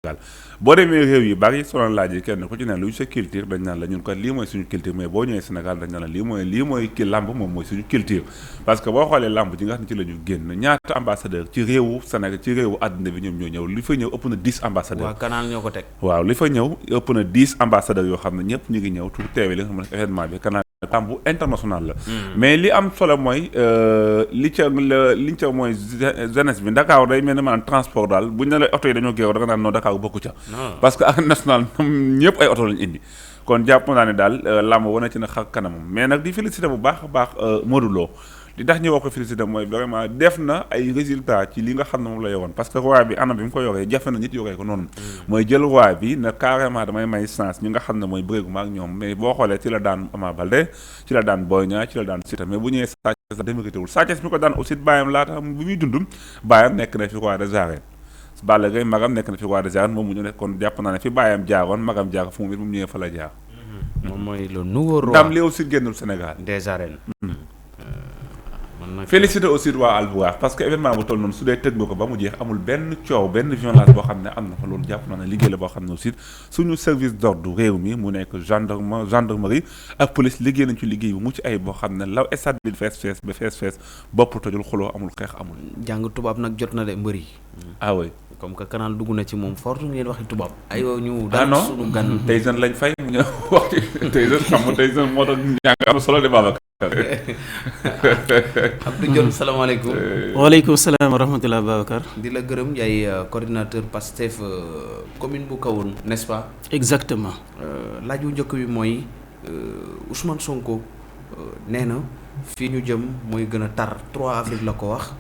boo demee réew yi bari soo leen laajee kenn ku ci ne luy sa culture dañ naan la ñun kat lii mooy suñu culture mais boo ñëwee Sénégal dañ naan la lii mooy ki làmb moom mooy suñu culture parce que boo xoolee làmb ji nga xam ne ci la ñu génn ñaata ambassadeur ci réewu Sénégal ci réewu àdduna bi ñoom ñoo ñëw li fa ñëw ëpp na 10 ambassadeurs. waaw canal ñoo ko teg. waaw li fa ñëw ëpp na 10 ambassadeurs yoo xam ne ñëpp ñu ngi ñëw pour teewee li nga xam ne événement bi canal làmb international la. mais li am solo mooy li ca mooy jeunesse bi Dakar day mel ne maanaam transport daal buñ ne la oto yi dañoo géew da nga naan non Dakar bokku ca. parce que ak national ñëpp ay oto lañu indi kon jàpp naa ne daal làmb wane ci na xar kanamam mais nag di félicité bu baax a baax Modou Lo li tax ñu wax ko félicité mooy vraiment def na ay résultats ci li nga xam ne moom la yoroon parce que roi bi anam bi mu ko yoree jafe na nit yoree ko noonu mooy jël roi bi ne carrément damay may chance ñi nga xam ne mooy bëreeguma ak ñoom mais boo xoolee ci la daan Ama Baldé ci la daan Boy Niang ci la daan Siteu mais bu ñëwee Sa Thiès démérité wul Sa Thiès mi ko daan aussi bàyyam laata bu muy dund bàyyam nekk na fi roi des arènes Balla Gaye magam nekk na fi roi des arènes moom mu ñu ne kon jàpp naa ne fi bàyyam jaaroon magam jaar fu mu it mu ñëwee fa la jaar moom mooy le nouveau roi ndam li aussi génnul Sénégal des arènes. félicité aussi waa Albuax parce que événement bu toll noonu su dee tëgg nga ko ba mu jeex amul benn coow benn violence boo xam ne am na fa loolu jàpp naa ne liggéey la boo xam ne aussi suñu service d'ordre réew mi mu nekk gendarmerie ak police liggéey nañ ci liggéey bu mucc ay boo xam ne la stade bi fees bopp tojul xuloo amul xeex amul. jàng tubaab nag jot na de mbëri. ah oui comme que canal dugg na ci moom fortu ngeen waxi tubaab. aywa ñu daal suñu gan. tey jeune lañ fay mu ñëw wax ci tey jeune xam nga tey jeune moo tax njàng am solo de Babacar. Abdou Dione salaamaaleykum. waaleykum salaam wa rahmatulah Babacar. di la gërëm yaay coordinateur Pastef commune bu Kahone n'est-ce pas. exactement. laaj bu njëkk bi mooy Ousmane Sonko nee na fii ñu jëm mooy gën a tar 3 avril la ko wax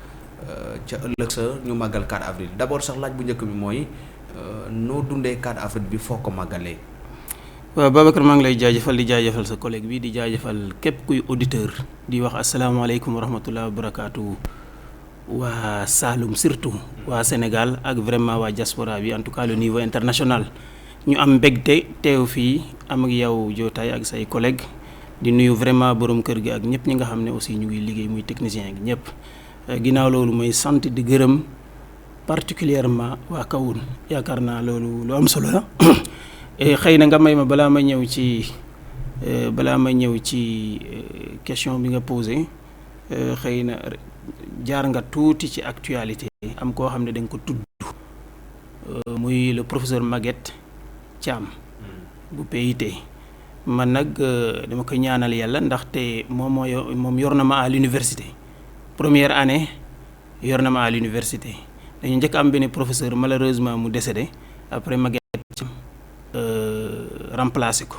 ca ëllëg sa ñu màggal 4 avril d'abord sax laaj bu njëkk bi mooy noo dundee 4 avril bi foo ko màggalee. waaw Babacar maa ngi lay jaajëfal di jaajëfal sa collègue bi di jaajëfal képp kuy auditeur di wax asalaamaaleykum wa rahmatulah wa barakaatu waa Saloum surtout waa Sénégal ak vraiment waa diaspora bi en tout cas le niveau international ñu am mbégte teew fii am ak yow jootaay ak say collègues di nuyu vraiment borom kër gi ak ñëpp ñi nga xam ne aussi ñu ngi liggéey muy technicien ak ñëpp ginnaaw loolu mooy sant di gërëm particulièrement waa Kahone yaakaar naa loolu lu am solo la. xëy na nga may ma balaa ma ñëw ci question bi nga posé xëy na jaar nga tuuti ci actualité am koo xam ne da nga ko tudd muy le professeur Maguette Thiam bu PIT man nag dama koy ñaanal yàlla ndaxte moom yor na ma à l'université première année yor na ma à l'université dañu njëkk am benn professeur malheureusement mu décédé après Maguette Thiam remplacé ko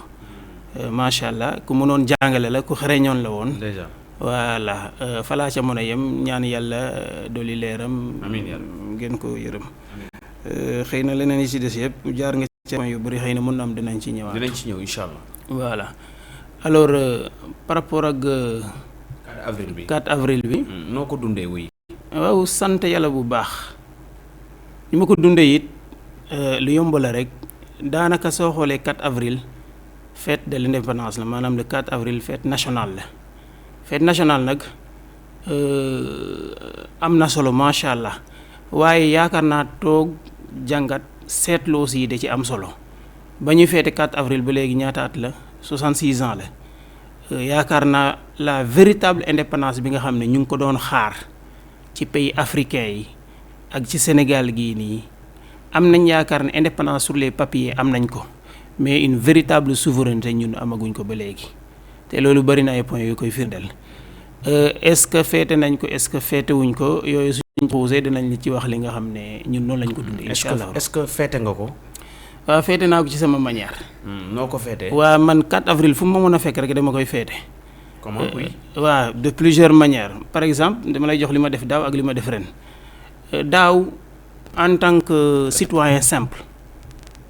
macha allah ku mënoon jàngale la ku xereñoon la woon. déjà voilà falaa ca mën a yem ñaan yàlla dolli leeram. amiin yàlla ngeen ko yërëm. xëy na leneen yi ci des yëpp jaar nga ci point yu bëri xëy na mën na am dinañ ci ñëwaat. dinañ ci ñëw incha allah. voilà alors par rapport ak. 4 avril bi 4 avril bi. noo ko dundee wuy. waaw sant yàlla bu baax. ni ma ko dundee it lu yomb la rek. daanaka soo xoolee 4 avril fête de l'indépendance la maanaam le 4 avril fête nationale la fête nationale nag am na solo macha allah waaye yaakaar naa toog jàngat seetlu aussi da ci am solo ba ñuy fête 4 avril ba léegi ñaata at la 66 ans la yaakaar naa la véritable indépendance bi nga xam ne ñu ngi ko doon xaar ci pays africains yi ak ci Sénégal gii nii. am nañ yaakaar ne indépendance sur les papiers am nañ ko mais une véritable souveraineté ñun amaguñ ko ba léegi te loolu bari na ay points yu koy firndeel est-ce que féete nañ ko est-ce que féete wuñ ko yooyu suñ posé dinañ li ci wax li nga xam ne ñun noonu lañ ko dundee. incha allah est-ce que féete nga ko. waaw féete naa ko ci sama manière. noo ko féetee. waa man 4 avril fu mu ma mën a fekk rek dama koy féete. comment oui. waaw de plusieurs manières par exemple dama lay jox li ma def daaw ak li ma def ren daaw. en tant que citoyen simple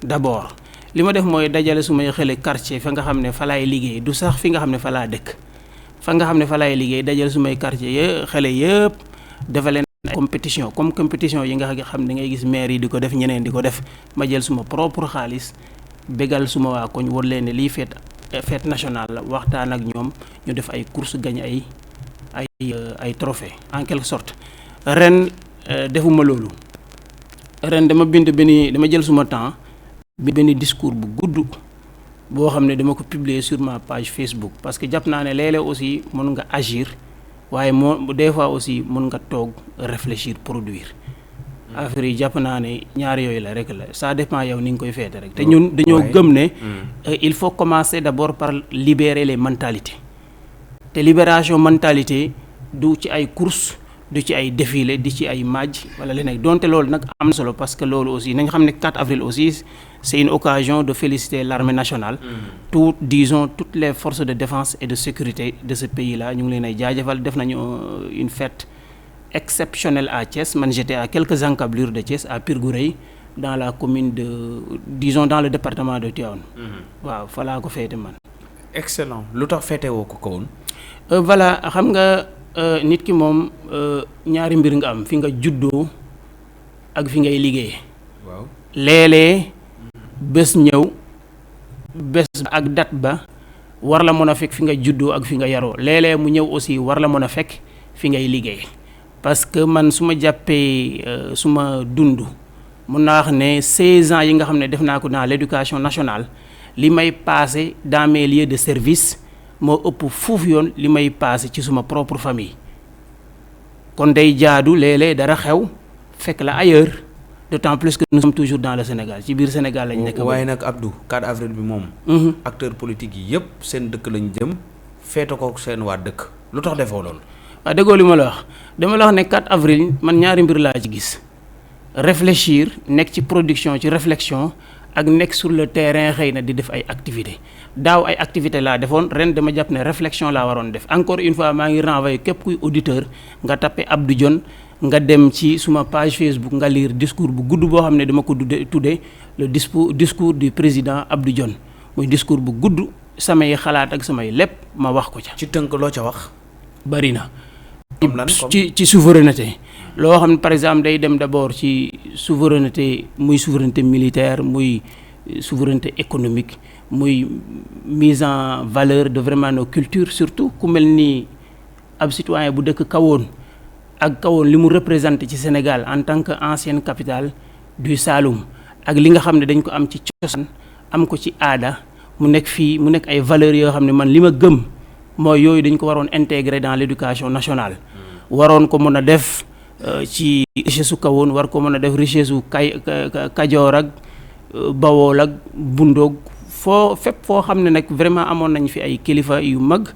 d'abord li ma def mooy dajale su may xële quartier fa nga xam ne fa laay liggéey du sax fi nga xam ne fa laa dëkk fa nga xam ne fa laay liggéey dajale su may quartier xële yëpp dafa leen compétition comme compétition yi nga xam ne ngay gis maire yi di ko def ñeneen di ko def ma jël suma propre xaalis bégal suma waa koñ war leen ne lii fête nationale la waxtaan ak ñoom ñu def ay course gañ ay trophée en quelque sorte ren defuma loolu ren dama jël suma temps benn discours bu gudd boo xam ne dama ko publier sur ma page Facebook parce que jàpp naa ne léeg-léeg aussi mën nga agir waaye des fois aussi mën nga toog réfléchir produire affaire yi jàpp naa ne ñaar yooyu la rek la ça dépend yow ni nga koy feete rek te ñun dañoo gëm ne il faut commencer d'abord par libérer les mentalités te libération mentalité du ci ay course du ci ay défilé di ci ay match wala leneen donte loolu nag am na solo parce que loolu aussi nañ xam ne 4 avril aussi c'est une occasion de féliciter l'armée nationale toutes les forces de défense et de sécurité de ce pays là ñu ngi leen ay jaajëfal def nañu une fête exceptionnelle à Thiès man j'étais à quelques encablures de Thiès à Pirgourey dans la commune dans le département de Tivaouane waaw fa laa ko féete man. Excellent lu tax féete woo ko woon. Voilà xam nga nit ki moom ñaari mbir nga am fi nga juddoo ak fi ngay liggéey. waaw léeg-léeg bés ñëw bés ak date ba war la mën a fekk fi nga juddoo ak fi nga yaroo léeg-léeg mu ñëw aussi war la mën a fekk fi ngay liggéey parce que man su ma jàppee suma dund mun naa wax ne 16 ans yi nga xam ne def naa ko dans l'éducation nationale li may passé dans mes lieux de service moo ëpp fuuf yoon li may passé ci suma propre famille kon day jaadu léeg-léeg dara xew fekk la ailleurs d'autant plus que nous sommes toujours dans le Sénégal ci biir Sénégal lañ nekk. waaye nag Abdou 4 avril bi moom. acteurs politiques yi yëpp seen dëkk lañ jëm feete ko seen waa dëkk lu tax defoo loolu. waaw déggoo li ma la wax dama la wax ne 4 avril man ñaari mbir laa ci gis réfléchir nekk ci production ci réflexion ak nekk sur le terrain xëy na di def ay activités daaw ay activités laa defoon ren dama jàpp ne réflexion laa waroon def encore une fois maa ngi renvoyer képp kuy auditeur nga tapé Abdou Dione nga dem ci suma page Facebook nga lire discours bu gudd boo xam ne dama ko tuddee le discours du président Abdou Dione muy discours bu gudd samay xalaat ak samay lépp ma wax ko ca. ci tënk loo ca wax. bari na. ci souveraineté loo xam ne par exemple day dem d'abord ci souveraineté militaire muy souveraineté économique muy mise en valeur de vraiment nos cultures surtout ku mel ni ab citoyen bu dëkk Kawoon ak Kawoon li mu représenté ci Sénégal en tant que ancienne capitale du Saloum ak li nga xam ne dañ ko am ci cosaan am ko ci aada mu nekk ay valeurs yoo xam ne man li ma gëm mooy yooyu dañ ko waroon intégrer dans l'éducation nationale waroon ko mën a def ci richesse su Kawoon war ko mën a def richesse su Kajoor ak Bawol ak Bundoog fépp foo xam ne nag vraiment amoon nañ fi ay kilifa yu mag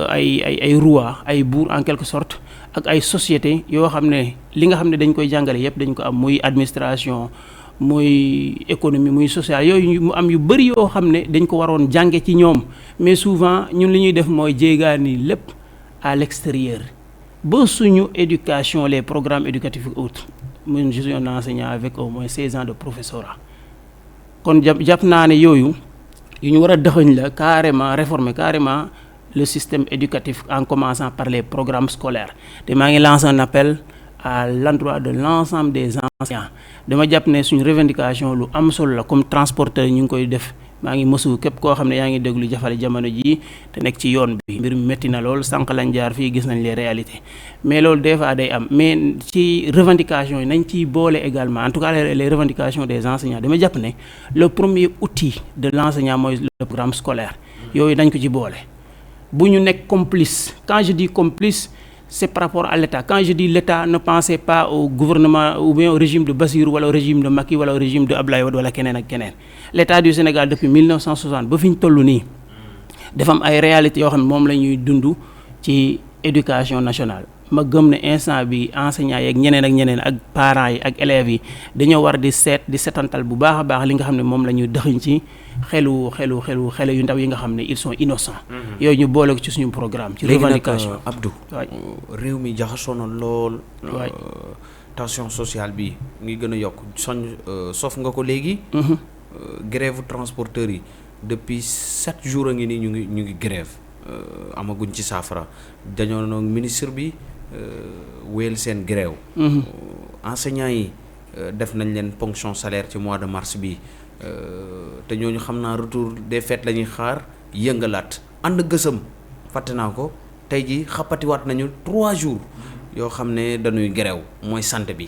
ay rois ay buur en quelque sorte ak ay société yoo xam ne li nga xam ne dañ koy jàngale yépp dañ ko am muy administration muy économie muy social yooyu mu am yu bari yoo xam ne dañ ko waroon jànge ci ñoom mais souvent ñun li ñuy def mooy jéegaani lépp à l'extérieur ba suñu éducation les programmes éducatifs et autres man je suis un enseignant avec au moins 16 ans de professorat kon jàpp naa ne yooyu yu ñu war a dëxëñ la carrément réformer carrément le système éducatif en commençant par les programmes scolaires te maa ngi lancer un appel à l'endroit de l'ensemble des enseignants dama jàpp ne suñu revendication lu am solo la comme transporteur ñu ngi koy def maa ngi mësu képp koo xam ne yaa ngi déglu jafale jamono jii te nekk ci yoon bi mbir mi métti na lool sànq lañ jaar fii gis nañ les réalités mais loolu des fois day am mais ci revendication yi nañ ciy boole également en tout cas les revendications des enseignants dama jàpp ne le premier outil de l'enseignant mooy le programme scolaire yooyu nañ ko ci boole bu ñu nekk complice quand je dis complice c'est par rapport à l'État quand je dis l'État ne pensez pas au gouvernement ou bien au régime de Bassirou wala au régime de Macky wala au régime de Abdoulaye Wade wala keneen ak keneen l'État du Sénégal depuis 1960 ba fi ñu toll nii dafa am ay réalités yoo xam ne moom la ñuy dund ci éducation nationale ma gëm ne instant bi enseignants yi ak ñeneen ak parents yi ak élèves yi dañoo war di setantal bu baax a baax li nga xam ne moom la ñuy dëxëñ ci xele yu ndaw yi nga xam ne ils sont innocents yooyu ñu boole ko ci suñu programme ci revendication Abdou réew mi jaxasoo na lool tension sociale bi ngi gën a yokk sof nga ko léegi grève transporteurs yi depuis 7 jours a ngi nii ñu ngi grève amaguñ ci saafara dañoo noog ministre bi wéyal seen grève enseignants yi def nañ leen ponction salaire ci mois de mars bi te ñooñu xam naa retour des fêtes la ñuy xaar yëngalaat ànd gësëm fàtte naa ko tey ji xappatiwaat nañu 3 jours yoo xam ne dañuy grève mooy santé bi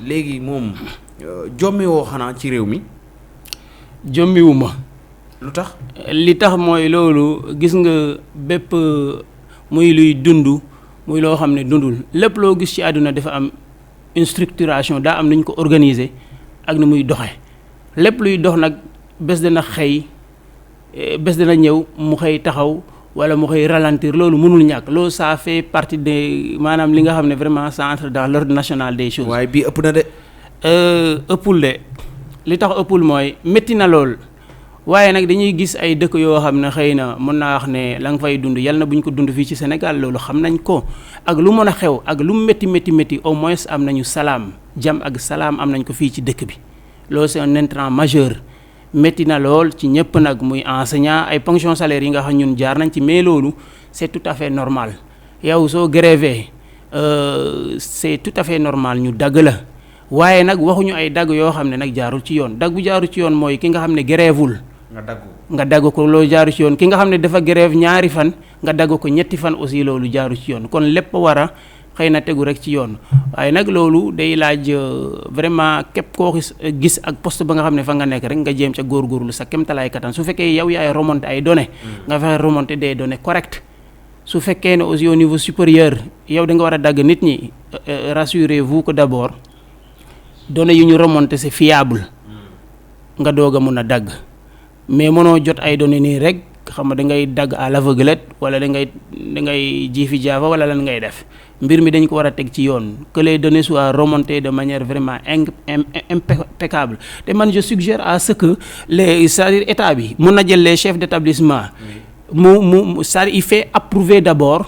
léegi moom jommi woo xanaa ci réew mi. jommiwuma lu tax. li tax mooy loolu gis nga bépp muy luy dund muy loo xam ne dundul lépp loo gis ci àdduna dafa am une structuration daa am nu ñu ko organiser ak nu muy doxe lépp luy dox nag bés dana xëy bés dana ñëw mu xëy taxaw wala mu xëy ralentir loolu mënul ñàkk loolu ça fait partie de maanaam li nga xam ne vraiment ça entre dans l'ordre national des choses. waaye bii ëpp na de. ëppul de li tax ëppul mooy métti na lool waaye nag dañuy gis ay dëkk yoo xam ne xëy na mën naa wax ne la nga fay dund yal na bu ñu ko dund fii ci Sénégal loolu xam nañ ko ak lu mën a xew ak lu métti métti métti au moins am nañu salaam jàmm ak salaam am nañ ko fii ci dëkk bi loolu c'est un intrant majeur. métti na lool ci ñëpp nag muy enseignant ay ponction salaire yi nga xam ñun jaar nañ ci mais loolu c'est tout à fait normal yow soo grévé c'est tout à fait normal ñu dagg la waaye nag waxuñu ay dagg yoo xam ne nag jaarul ci yoon dagg bu jaarul ci yoon mooy ki nga xam ne grévul nga dagg ko loolu jaaru ci yoon ki nga xam ne dafa grève 2 fan nga dagg ko 3 fan aussi loolu jaaru ci yoon kon lépp war a xëy na tegu rek ci yoon waaye nag loolu day laaj vraiment képp koo gis ak poste ba nga xam ne fa nga nekk rek nga jéem ca góorgóorlu sa kéemtalaay kattan su fekkee yow yaay remonter ay données nga fexe remonter des données correctes su fekkee ne aussi au niveau supérieur yow da nga war a dagg nit ñi rassurez-vous que d'abord données yu ñu remonter c'est fiable nga doog a mun a dagg mais mënoo jot ay données nii rek xam nga da ngay dagg à l'aveuglette wala da ngay jiifi jaafa wala lan ngay def mbir mi dañ ko war a teg ci yoon que les données soient remontées de manière vraiment impeccable te man je suggère à ce que c'est-à-dire état bi mun na jël les chefs d'établissement mu c'est-à-dire il fait approuver d'abord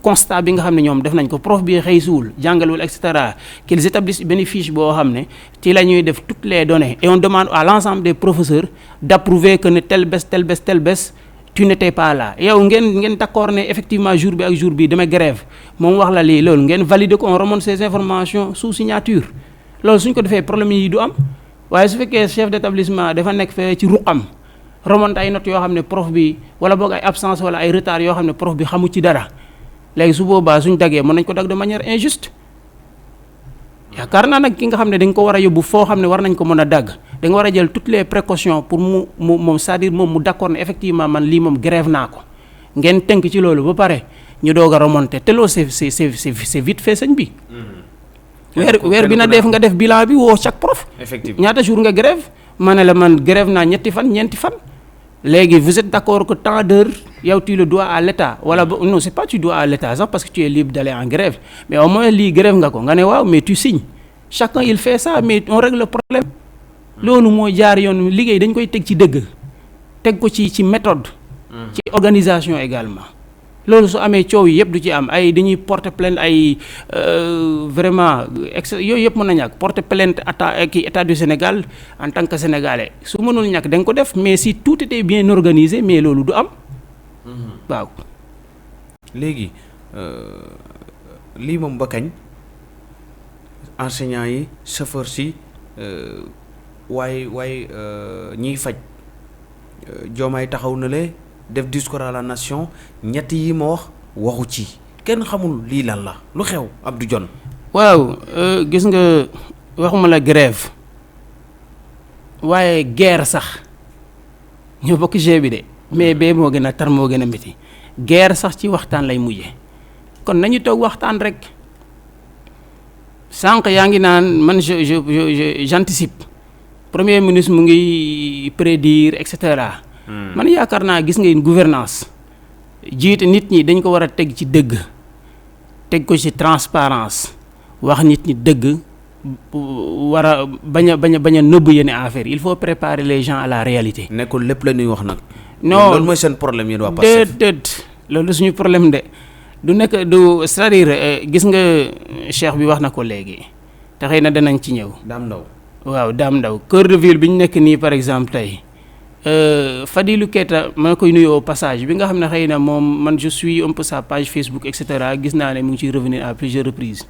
constat bi nga xam ne ñoom def nañ ko prof bi xëy suul jàngalwul et cetera qu'ils établissent benn fiche boo xam ne ci la ñuy def toutes les données et on demande à l'ensemble des professeurs d'approuver que ne tel bés tu n'étais pas là yow ngeen d'accord ne effectivement jour bi ak jour bi dama grève moom wax la lii loolu ngeen valider ko on remonte ces informations sous signature loolu suñ ko defee problème yi du am waaye su fekkee chef d'établissement dafa nekk fee ci ruqam remonte ay notes yoo xam ne prof bi wala boog ay absence wala ay retard yoo xam ne prof bi xamu ci dara léegi su boobaa suñ daggee mën nañ ko dagg de manière injuste yaakaar naa nag ki nga xam ne dañ ko war a yóbbu foo xam ne war nañ ko mën a dagg da nga war a jël toutes les précautions pour moom c'est-à-dire moom mu d'accord ne effectivement man lii moom grève naa ko ngeen tënk ci loolu ba pare ñu doog a remonter te loolu c'est vite fait sëñ bi. weer bi na def nga def bilan bi woo chaque prof. effectivement ñaata jour nga grève ma ne la man grève naa 3 fan 4 fan. léegi vous êtes d'accord que tant d'heures yow tu le dois à l'État wala non c'est pas tu dois à l'État sax parce que tu es libre d'aller en grève mais au moins lii grève nga ko nga ne waaw mais tu signes chacun il fait ça mais on règle le problème. loolu mooy jaar yoon liggéey dañ koy teg ci dëgg teg ko ci méthode. ci organisation également. loolu su amee coow yi yëpp du ci am ay dañuy porter plainte ay vraiment yooyu yëpp mën na ñàkk porter plainte état du Sénégal en tant que sénégalais su mënul ñàkk da nga ko def mais si tout était bien organisé mais loolu du am. waaw. léegi lii moom ba kañ enseignants yi chauffeurs si waaye ñiy faj Diomaye taxaw na le def discours à la nation ñett yi ma waxu ci kenn xamul lii lan la lu xew Abdou Dione. waaw gis nga waxuma la grève waaye guerre sax ñoo bokk G bi de mais bee moo gën a tar moo gën a métti guerre sax ci waxtaan lay mujje kon nañu toog waxtaan rek sànq yaa ngi naan man j'anticipe premier ministre mu ngi prédire et cetera. man yaakaar naa gis nga une gouvernance jiite nit ñi dañ ko war a teg ci dëgg teg ko ci transparence wax nit ñi dëgg war a bañ a nëbb yenn affaire il faut préparer les gens à la réalité. nekkul lépp la ñuy wax nag. non loolu mooy seen problème yéen waa Pastef. déedéet loolu suñu problème de du nekk du c'est-à-dire gis nga cheikh bi wax na ko léegi te xëy na danañ ci ñëw. Dame Ndaw waaw Dame Ndaw cœur de ville bi ñu nekk nii par exemple tey. Fadilou Keita ma koy nuyu au passage bi nga xam ne xëy na moom man je suis un peu sa page Facebook et cetera gis naa ne mu ngi ciy revenir à plusieurs reprises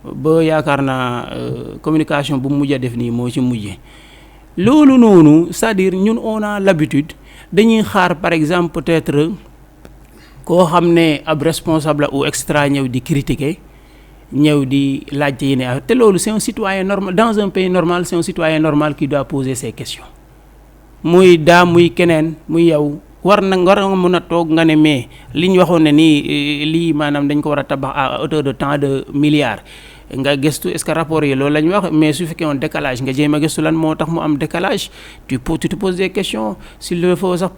ba yaakaar naa communication bu mu mujj a def nii moo ci mujjee loolu noonu c'est-à-dire ñun on a l'habitude dañuy xaar par exemple peut-être koo xam ne ab responsable ou extra ñëw di critiquer ñëw di laajte yi ne te loolu c'est un citoyen normal dans un pays normal c'est un citoyen normal qui doit poser ces questions muy muy keneen muy yow war nga mën a toog nga ne mais li ñu waxoon ne nii lii maanaam dañ ko war a tabax à hauteur de tant de milliards nga gëstu est-ce que rapport yi loolu la ñu wax mais su fekkee woon décalage nga jéem a gëstu lan moo tax mu am décalage tu te poses des questions s'il le faut sax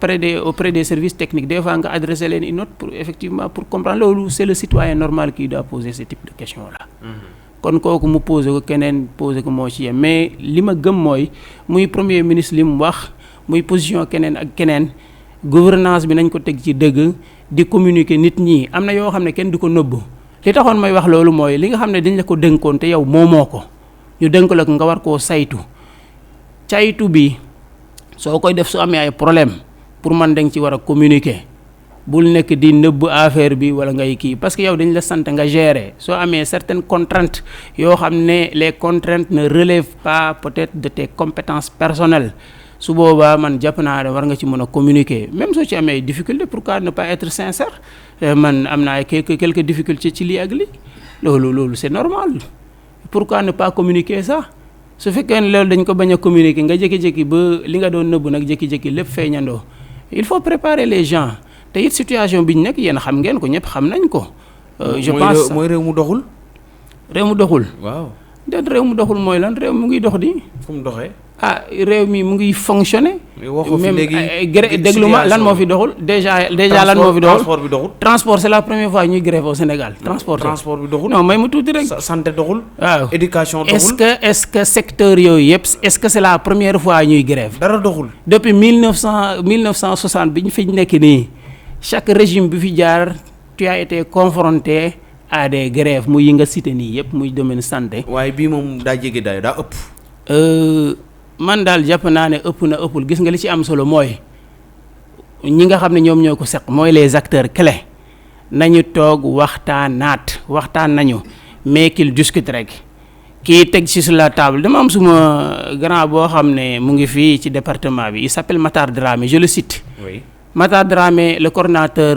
auprès des services techniques des fois nga adresser leen une note pour effectivement pour comprendre loolu c'est le citoyen normal qui doit poser ce type de questions là. kon kooku mu poser ko keneen poser ko moo ci yem mais li ma gëm mooy muy premier ministre li mu wax muy position keneen ak keneen gouvernance bi nañ ko teg ci dëgg di communiquer nit ñi am na yoo xam ne kenn du ko nëbb. li taxoon may wax loolu mooy li nga xam ne dañ la ko dénkoon te yow moomoo ko ñu dénk la ko nga war koo saytu bi soo koy def su amee ay problème pour man da nga ci war a communiquer bul nekk di nëbb affaire bi wala ngay kii parce que yow dañ la sant nga gérer soo amee certaines contraintes yoo xam ne les contraintes ne relèvent pas peut-être de tes compétences personnelles su boobaa man jàpp naa ne war nga ci mën a communiquer même soo ci amee difficulté pourquoi ne pas être sincère man am naa quelques difficultés ci lii ak lii loolu c'est normal pourquoi ne pas communiquer ça su fekkee ne loolu dañ ko bañ a communiquer nga jékki-jékki ba li nga doon nëbbu nag jékki-jékki lépp feeñandoo il faut préparer les gens te it situation bi ñu nekk yéen xam ngeen ko ñëpp xam nañ ko. je pense mooy réew mu doxul. réew mu doxul. waaw déet réew mu doxul mooy lan réew mu ngi dox di. fu mu doxee. réew mi mu ngi fonctionner. même déglu ma lan moo fi doxul déjà lan moo fi doxul. transport bi doxul. transport c'est la première fois ñuy grève au Sénégal. transport bi doxul. non may mu tuuti rek. santé doxul. waaw éducation doxul. est-ce que secteur yooyu yëpp est-ce que c'est la première fois ñuy grève. dara doxul. depuis 1960 bi ñu fi nekk nii chaque régime bi fi jaar tu as été confronté à des grèves muy yi nga cité nii yëpp muy domaine santé. waaye bii moom daa jege dayo daa ëpp. man daal jàpp naa ne ëpp na ëppul gis nga li ci am solo mooy ñi nga xam ne ñoom ñoo ko seq mooy les acteurs clés nañu toog waxtaan nañu mais qu'ils discutent rek kii teg ci sur la table dama am suma grand boo xam ne mu ngi fii ci département bi il s'appelle Matar Dramé je le cite. oui Matar Dramé le coordonnateur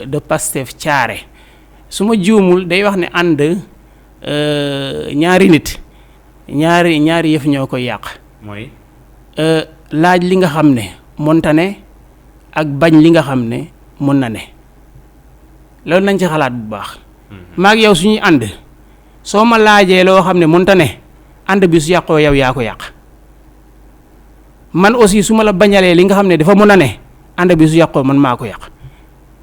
de Pastef Thiaré su ma juumul day wax ne ànd ñaari nit. ñaari yëf ñoo koy yàq. mooy. laaj li nga xam ne mënta ne ak bañ li nga xam ne mën na ne loolu nañ ci xalaat bu baax. maag yow suñuy ànd soo ma laajee loo xam ne mënta ne ànd bi su yàqoo yow yaa ko yàq man aussi su ma la bañalee li nga xam ne dafa mën a ne ànd bi su yàqoo man maa ko yàq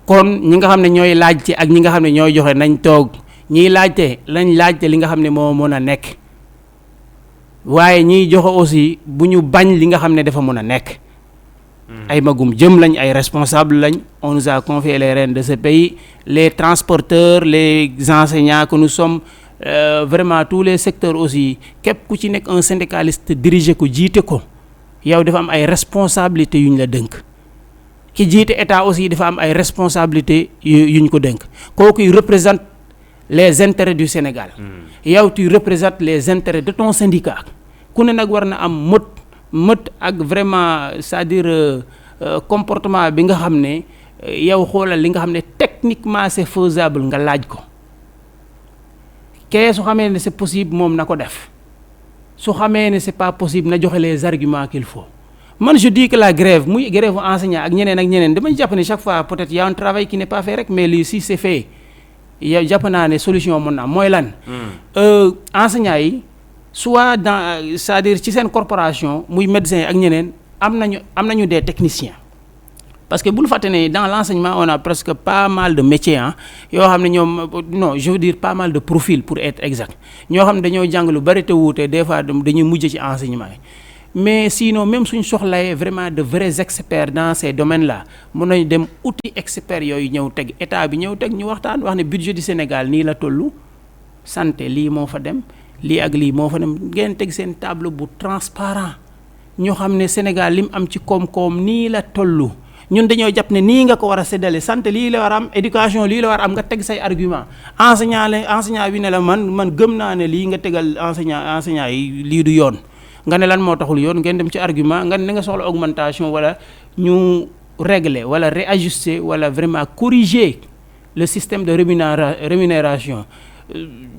kon ñi nga xam ne ñooy laajte ak ñi nga xam ne ñooy joxe nañ toog ñiy laajte li nga xam ne moo mën a nekk. waaye ñiy joxe aussi bu ñu bañ li nga xam ne dafa mën a nekk. ay magum jëm lañ ay responsable lañ on nous a confié les rênes de ce pays les transporteurs les enseignants que nous sommes vraiment tous les secteurs aussi képp ku ci nekk un syndicaliste diriger ko jiite ko yow dafa am ay responsabilités yu ñu la dënk. ki jiite état aussi dafa am ay responsabilités yu ñu ko dënk kooku représente les intérêts du Sénégal. yow tu représentes les intérêts de ton syndicat ku ne nag war na am mët ak vraiment c'est-à-dire comportement bi nga xam ne yow xoolal li nga xam ne techniquement c'est faisable nga laaj ko kee su xamee ne c'est possible moom na ko def su xamee ne c'est pas possible na joxe les arguments qu'il faut man je dis que la grève muy grève enseignant ak ñeneen damay jàpp ne chaque fois peut-être y a un travail qui n'est pas fait rek mais lii si c'est fait yow jàpp naa ne solution mën na am mooy lan. enseignants yi soit dans c'est-à-dire ci seen corporation muy médecins ak ñeneen am nañu des techniciens parce que bu ñu fàtte ne dans l'enseignement on a presque pas mal de métiers yoo xam ne ñoom non je veux dire pas mal de profils pour être exact ñoo xam ne dañoo jàng lu bari te wuute des fois dañuy mujj ci enseignement yi mais sinon même suñ soxlayee vraiment de vrais experts dans ces domaines là mën nañu dem outil experts yooyu ñëw teg état bi ñëw teg ñu waxtaan wax ne budget du Sénégal nii la tollu santé lii moo fa dem lii ak lii moo fa dem ngeen teg seen tableau bu transparent ñoo xam ne Sénégal lim am ci koom-koom nii la tollu ñun dañoo jàpp ne nii nga ko war a séddale santé lii la war a am éducation lii la war a am nga teg say argument enseignant bi ne la man gëm naa ne lii nga tegal enseignant yi lii du yoon nga ne lan moo taxul yoon ngeen dem ci argument nga ne nga soxla augmentation wala ñu régler wala réajuster wala vraiment corriger le système de rémunération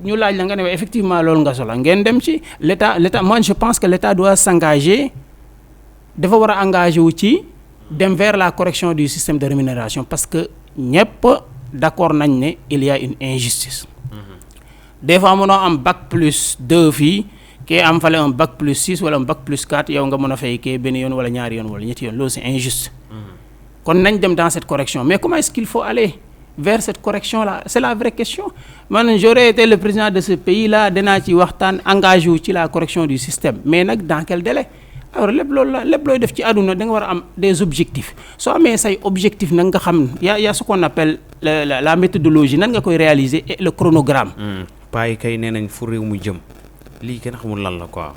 ñu laaj la nga ne effectivement loolu nga soxla ngeen dem ci l'état moi je pense que l'état doit s'engager dafa war a engagé wu ci dem vers la correction du système de rémunération parce que ñëpp d'accord nañ ne il y a une injustice. Des fois mënoo am bac plus 2 fii kii am fale un bac plus 6 wala un bac plus 4 yow nga mën a fay kii benn yoon wala ñaari yoon wala ñetti yoon loolu c'est injuste. kon nañ dem dans cette correction mais comment est-ce qu'il faut aller vers cette correction là c'est la vraie question man j'aurais été le président de ce pays là danaa ci waxtaan engagé wu ci la correction du système mais nag dans quel délai. alors lépp loolu la lépp looy def ci àdduna da nga war a am des objectifs soo amee say objectifs nag nga xam y a ce qu'on appelle la méthodologie nan nga koy réaliser et le chronogramme. paa yi kay nee nañ fu réew mu jëm lii kenn xamul lan la quoi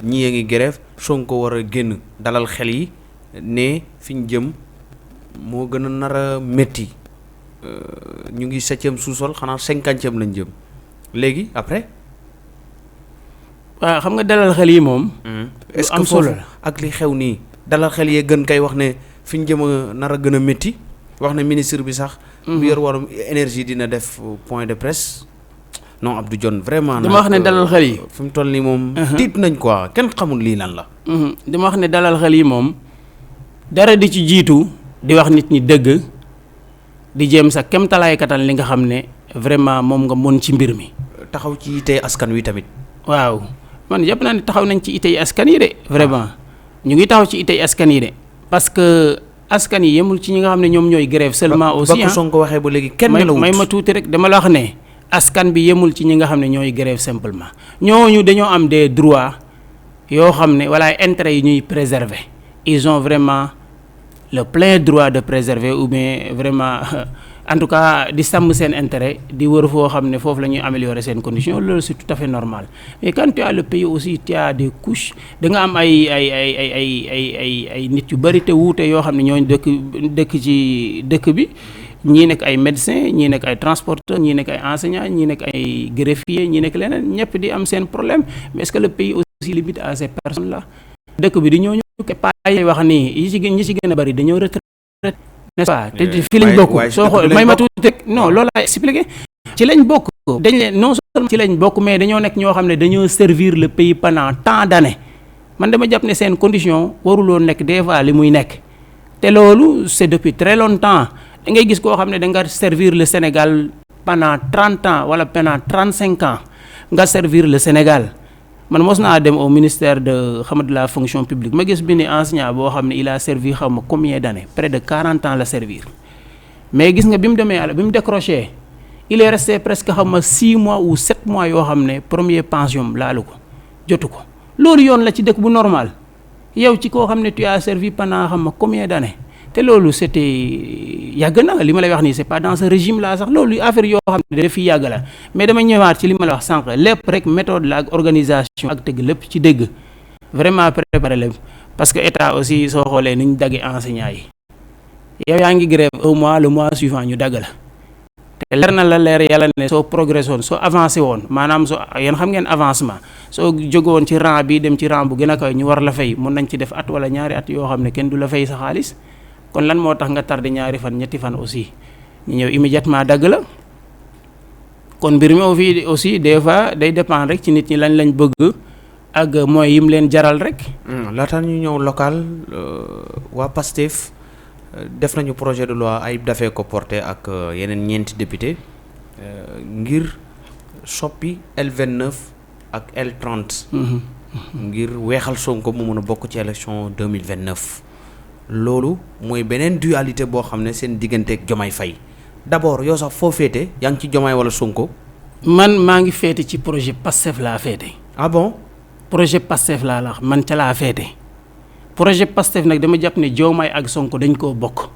ñii a ngi grève Sonko war a génn dalal xel yi ne fi ñu jëm moo gën a nar a métti ñu ngi 7e sous-sol xanaa 50e lañ jëm léegi après. waaw xam nga dalal xel yi moom. est-ce que am solo foofu ak li xew nii dalal xel yee gën kay wax ne fi ñu jëm a nar a gën a métti wax ne ministre bi sax. bu yor warum énergie dina def point de presse. non Abdou Dione vraiment. dama wax ne dalal xel yi. fi mu toll nii moom. tiit nañ quoi kenn xamul lii lan la. dama wax ne dalal xel yi moom dara di ci jiitu di wax nit ñi dëgg di jéem sa kemtalaay kattan li nga xam ne vraiment moom nga mën ci mbir mi. taxaw ci yite askan wi tamit. waaw man jàpp naa ne taxaw nañ ci itey askan yi de vraiment ñu ngi taxaw ci itey askan yi de parce que askan yi yemul ci ñi nga xam ne ñoom ñooy grève seulement aussi ba ko Sonko waxee ba léegi kenn la wut may ma tuuti rek dama la wax ne askan bi yemul ci ñi nga xam ne ñooy grève simplement ñooñu dañoo am des droits yoo xam ne wala intérêts yi ñuy préserver ils ont vraiment le plein droit de préserver ou bien vraiment en tout cas di sàmm seen intérêt di wër foo xam ne foofu la ñuy améliorer seen conditions loolu c'est tout à fait normal mais quand tu as le pays aussi tu as des couches da nga am ay nit yu bari te wuute yoo xam ne ñooñu dëkk ci dëkk bi ñii nekk ay médecins ñii nekk ay transporteurs ñii nekk ay enseignants ñii nekk ay greffiers ñii nekk leneen ñëpp di am seen problème mais est-ce que le pays aussi limite à ces personnes là dëkk bi di ñooñu pas yi wax nii ñi ci gën a bari dañoo retraité n'est-ce pas te fii lañ bokk soo xool may ma tuuti rek non loolu laay expliqué ci lañ bokk dañ leen non seulement ci lañ bokk mais dañoo nekk ñoo xam ne dañoo servir le pays pendant tant d'années man dama jàpp ne seen condition waruloo nekk des fois li muy nekk te loolu c'est depuis très longtemps da ngay gis koo xam ne da nga servir le Sénégal pendant 30 ans wala pendant 35 ans nga servir le Sénégal man mos naa dem au ministère de la fonction publique ma gis bi ni enseignant boo xam ne il a servi xaw ma combien d'années près de 40 ans la servir mais gis nga bi mu demee bi mu décroché il est resté presque xaw ma 6 mois ou 7 mois yoo xam ne premier pension laalu ko jotu ko loolu yoon la ci dëkk bu normal yow ci koo xam ne tu as servi pendant xam ma combien d'années te loolu c'était yàgg na li ma lay wax nii c'est pas dans ce régime là sax loolu affaire yoo xam ne daf fi yàgg la mais dama ñëwaat ci li ma la wax sànq lépp rek méthode la ak organisation ak tëgg lépp ci dégg vraiment préparer lépp parce que état aussi soo xoolee ni ñu daggee enseignants yi yow yaa ngi grève au mois le mois suivant ñu dagg la te leer na la leer yàlla ne soo progressé woon soo avancé woon maanaam soo yéen xam ngeen avancement soo jóge woon ci rang bi dem ci rang bu gën a kaw ñu war la fay mun nañ ci def at wala ñaari at yoo xam ne kenn du la fay sa xaalis kon lan moo tax nga tardé ñaari fan ñetti fan aussi ñu ñëw immédiatement dagg la kon mbir mi fii aussi des fois day dépendre rek ci nit ñi lañ bëgg ak mooy yim leen jaral rek. laataan ñu ñëw local waa PASTEF def nañu projet de loi Ayib Daffé ko porté ak yeneen ñeenti député ngir soppi L29 ak L30. ngir weexal Sonko mu mën a bokk ci élection 2029. loolu mooy beneen dualité boo xam ne seen digganteeg Diomaye Faye d'abord yow sax foo féete yaa ngi ci Diomaye wala Sonko. man maa ngi féete ci projet PASTEF laa féete. ah bon. projet PASTEF laa la man ca laa féete projet PASTEF nag dama jàpp ne Diomaye ak Sonko dañ koo bokk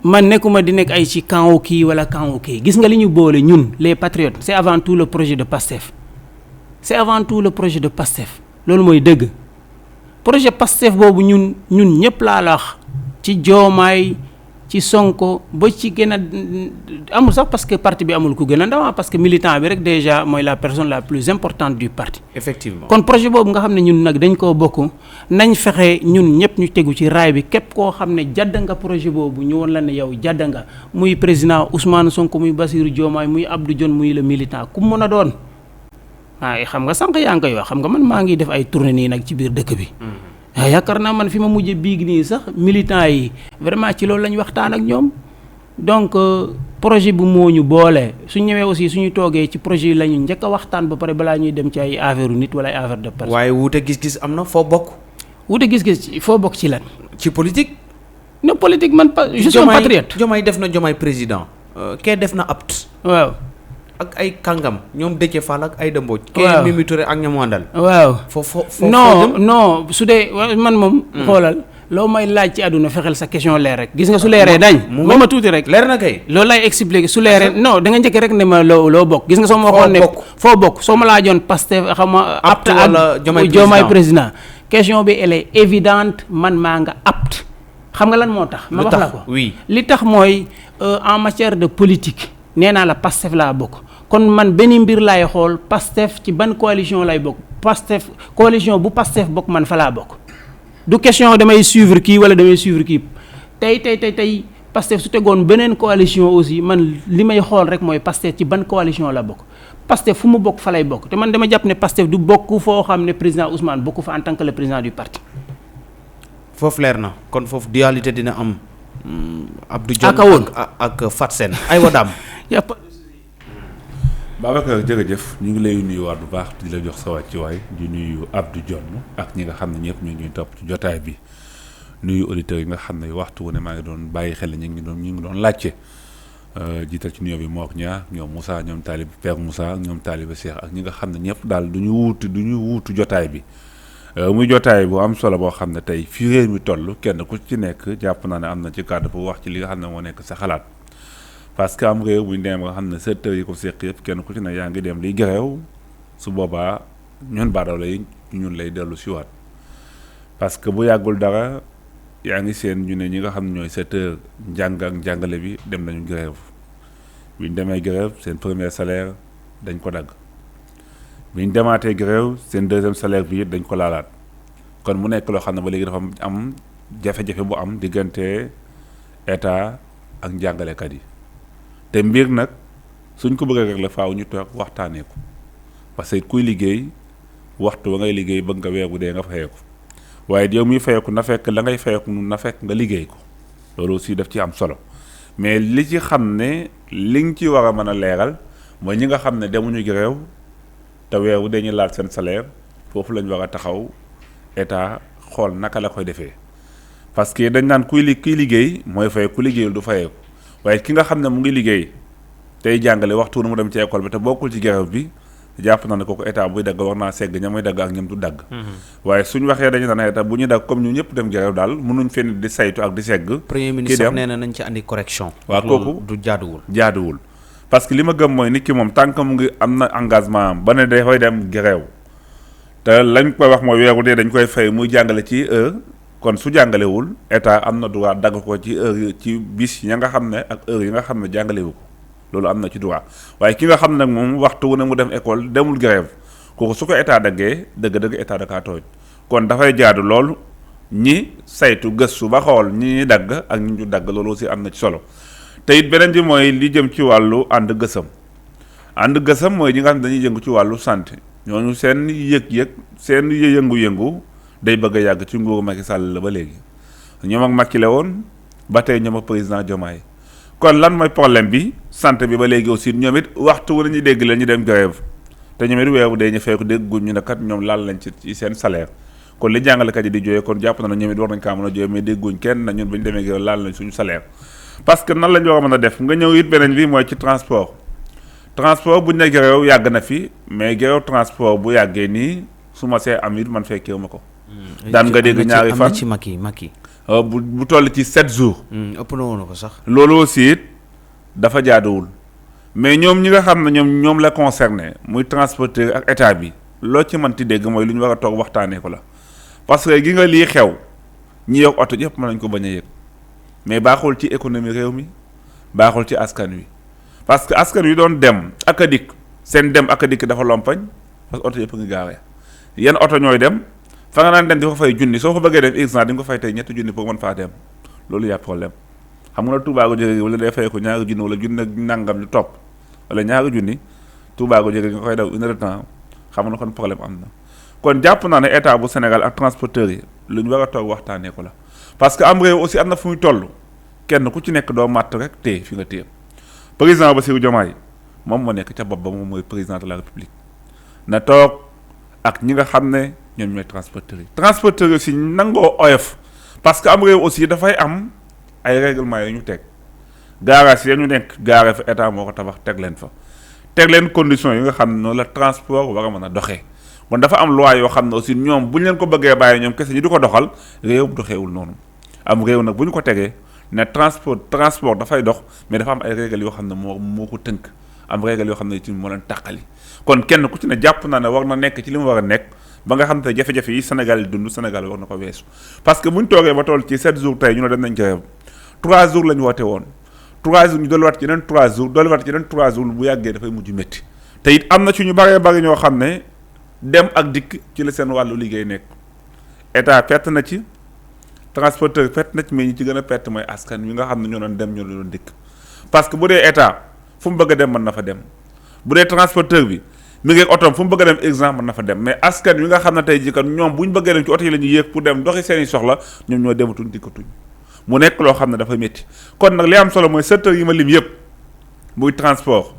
man nekkuma di nekk ay ci camp kii wala camp kii gis nga li ñu boole ñun les patriotes c'est avant tout le projet de PASTEF c'est avant tout le projet de PASTEF loolu mooy dëgg. projet PASTEF boobu ñun ñëpp laa la wax ci Diomaye ci Sonko ba ci gën a amul sax parce que parti bi amul ku gën a ndaw parce que militant bi rek déjà mooy la personne la plus importante du parti. effectivement kon projet boobu nga xam ne ñun nag dañ koo bokk nañ fexe ñun ñëpp ñu tegu ci raay bi képp koo xam ne jàdd nga projet boobu ñu woon la ne yow jàdd nga muy président Ousmane Sonko muy Bassirou Diomaye muy Abdou Dione muy le militant ku mën a doon. waaye xam nga sànq yaa ngi koy wax xam nga man maa ngi def ay tournée nii nag ci biir dëkk bi. yaakaar naa man fi ma mujjee biig nii sax militants yi vraiment ci loolu la ñu waxtaan ak ñoom donc projet bu moo ñu boole su ñëwee aussi suñu toogee ci projet yi la ñu njëkk a waxtaan ba pare balaa ñuy dem ci ay affaire nit wala ay affaire de personne. waaye wuute gis-gis am na foo bokk. wuute gis-gis foo bokk ci lan. ci politique. ne politique man je suis un patriote. Diomaye def na Diomaye président. kee def na apt. waaw. ak ay kàngam ñoom Déthié Fall ak Aïda Mbodj. waaw kee Mimi Touré ak ñoom àndal. waaw foo non su dee man moom. xoolal loo may laaj ci àdduna fexeel sa question leer rek gis nga su leeree dañ. mu ma tuuti rek leer na kay. loolu lay expliquer su leeree non da nga njëkk rek ne ma loo bokk gis nga soo ma waxoon ne foo bokk soo ma laajoon Pastef xam nga apte wala Diomaye président question bi elle est évidente man maa nga apte xam nga lan moo tax ma wax la ko oui li tax mooy en matière de politique nee naa la Pastef laa bokk kon man benn mbir laay xool Pastef ci ban coalition lay bokk Pastef coalition bu Pastef bokk man fa laa bokk du question damay suivre kii wala damay suivre kii tey Pastef su tegoon beneen coalition aussi man li may xool rek mooy Pastef ci ban coalition la bokk Pastef fu mu bokk fa lay bokk te man dama jàpp ne Pastef du bokk foo xam ne président Ousmane bokk fa en tant que le président du parti. foofu leer na kon foofu dualité dina am. Abdou Dione ak Fat Sène ay wadaam. Babacar jërëjëf ñu ngi lay nuyuwaat bu baax di la jox sa wàccuwaay di nuyu Abdou Dione ak ñi nga xam ne ñëpp ñu ngi topp ci jotaay bi nuyu auditeurs yi nga xam ne waxtu wu ne maa ngi doon bàyyi xel ñu ngi doon laajte jiital ci nuyoo bi Mor Ñaa ñoom Moussa ñoom Talib Père Moussa ñoom Talib Cheikh ak ñi nga xam ne ñëpp daal du ñu wuutu jotaay bi muy jotaay bu am solo boo xam ne tey fii réew mi toll kenn ku ci nekk jàpp naa ne am na ci kàddu pour wax ci li nga xam ne moo nekk sa xalaat. parce que am réew bu ñu demee nga xam ne secteur yi ko seq yëpp kenn ku ci ne yaa ngi dem liy gërëw su boobaa ñun baadoolo yi ñun lay dellu siwaat parce que bu yàggul dara yaa ngi seen ñu ne ñi nga xam ne ñooy secteur njàng ak njàngale bi dem nañu grève bi ñu demee grève seen premier salaire dañ ko dagg bi ñu demaatee grève seen deuxième salaire bi it dañ ko laalaat kon mu nekk loo xam ne ba léegi dafa am jafe-jafe bu am diggante état ak njàngalekat yi te mbir nag suñ ko bëggee rek la faaw ñu toog waxtaanee ko parce que kuy liggéey waxtu ba ngay liggéey bëgg nga weer bu dee nga fayeeku waaye yow muy fayeeku na fekk la ngay fayeeku na fekk nga liggéey ko loolu aussi daf ci am solo mais li ci xam ne li nga ci war a mën a leeral mooy ñi nga xam ne demuñu grève te weer bu dee ñu laal seen salaire foofu lañ war a taxaw état xool naka la koy defee parce que dañ naan kuy liggéey mooy fay ku liggéeyul du fayeeku waaye ki nga xam ne mu ngi liggéey tey jàngale waxtu nu mu dem ci école bi te bokkul ci grève bi jàpp na ne kooku état buy dagg war naa segg ña muy dagg ak ñam du dagg waaye suñ waxee dañu naan état bu ñu dagg comme ñu ñëpp dem grève daal mënuñ fenn di saytu ak di segg premier ministre nee na nañ ci andi correction waaw kooku du jaaduwul parce que li ma gëm mooy nit ki moom tant que mu ngi am na engagement am ba ne dafay dem grève te lañ koy wax mooy weeru dee dañ koy fay muy jàngale ci heure kon su jàngalewul état am na droit dagg ko ci heure ci bis ya nga xam ne ak heure yi nga xam ne jàngalewu ko loolu am na ci droit waaye ki nga xam ne nag moom waxtu wu ne mu dem école demul grève kooku su ko état daggee dëgg-dëgg état da kaa tooñ kon dafay jaadu loolu ñi saytu gëstu ba xool ñi dagg ak ñi ñu dagg loolu aussi am na ci solo te it beneen bi mooy li jëm ci wàllu ànd gësam mooy ñi nga xam ne dañuy yëngu ci wàllu santé ñooñu seen yëg-yëg seen yëngu-yëngu day bëgg a yàgg ci nguuru Macky Sall la ba léegi ñoom ak Macky la woon ba tey ñoom ak président Diomaye kon lan mooy problème bi santé bi ba léegi aussi ñoom it waxtu wu ñuy dégg la ñu dem grève te ñoom it weeru dee ñu fay ko dégguñ ñu ne kat ñoom laal lañ ci seen salaire kon li jàngalekat yi di jooyee kon jàpp na ñoom it war nañ kaa mën a jooyee mais dégguñ kenn na ñun bu ñu demee grève laal lañ suñu salaire parce que nan lañ war a mën a def nga ñëw it beneen bi mooy ci transport bu ñu ne grève yàgg na fi mais grève transport bu yàggee nii su ma see am it man fekkee ma ko daan nga dégg ñaari fan ci Macky bu toll ci 7 jours. ëpp na woon ko sax. loolu aussi it dafa jaaduwul mais ñoom ñi nga xam ne ñoom la concerné muy transporteur ak état bi loo ci mënti dégg mooy lu ñu war a toog waxtaanee ko la parce que gi nga lii xew ñi yor oto yëpp mën nañ ko bañ a yëg mais baaxul ci économie réew mi baaxul ci askan wi parce que askan wi doon dem ak a dikk seen dem ak a dikk dafa lompañ parce que oto yëpp ngi gaawee yenn oto ñooy dem fa nga naan dem di fa fay junni soo fa bëggee def exemple di nga ko fay tey ñetti junni pour mën faa dem loolu yaa problème xam nga Touba go jóge wala day fay ko ñaari junni wala junni ak nangam ñu topp wala ñaari junni Touba go jóge nga koy daw une heure de temps xam nga kon problème am na kon jàpp naa ne état bu Sénégal ak transporteurs yi lu ñu war a toog waxtaanee ko la parce que am réew aussi am na fu muy toll kenn ku ci nekk doo màtt rek téye fi nga téye président Bassirou Diomaye moom moo nekk ca bopp ba moom mooy président de la république na toog ak ñi nga xam ne ñoom ñooy transporteurs yi aussi nangoo oyof parce que am réew aussi dafay am ay règlement yi ñu teg garage yi ñu nekk gaare fa état moo ko tabax teg leen conditions yi nga xam ne noonu la transport war a mën a doxee kon dafa am loi yoo xam ne aussi ñoom bu ñu leen ko bëggee bàyyi ñoom kese ñu di ko doxal réew doxeewul noonu am réew nag bu ñu ko tegee ne transport dafay dox mais dafa am ay règles yoo xam ne moo ko tënk am règles yoo xam ne ci moo leen tàqali kon kenn ku ci ne jàpp naa ne war na nekk ci li mu war a nekk ba nga xam te jafe-jafe yi Sénégal yi dund Sénégal war na ko weesu parce que bu ñu toogee ba toll ci 7 jours tey ñu ne dem nañ grève 3 jours la ñu woote woon 3 jours ñu dolliwaat ci yeneen 3 jours dolliwaat ci yeneen 3 jours bu yàggee dafay mujj métti te it am na ci ñu bëree bëri ñoo xam ne dem ak dikk ci la seen wàllu liggéey nekk état perte na ci transporteur perte na ci mais ñi ci gën a perte mooy askan wi nga xam ne ñoo doon dem ñoo doon dikk parce que bu dee état fu mu bëgg a dem mën na fa dem bu dee transporteur bi mi ngi ak otoom fu mu bëgg a dem exemple mën na fa dem mais askan wi nga xam ne tey jii kat ñoom bu ñu bëggee dem ci oto yi la ñuy yéeg pour dem doxi seen i soxla ñoom ñoo dematuñ dikkatuñ mu nekk loo xam ne dafa métti kon nag li am solo mooy secteur yi ma lim yëpp muy transport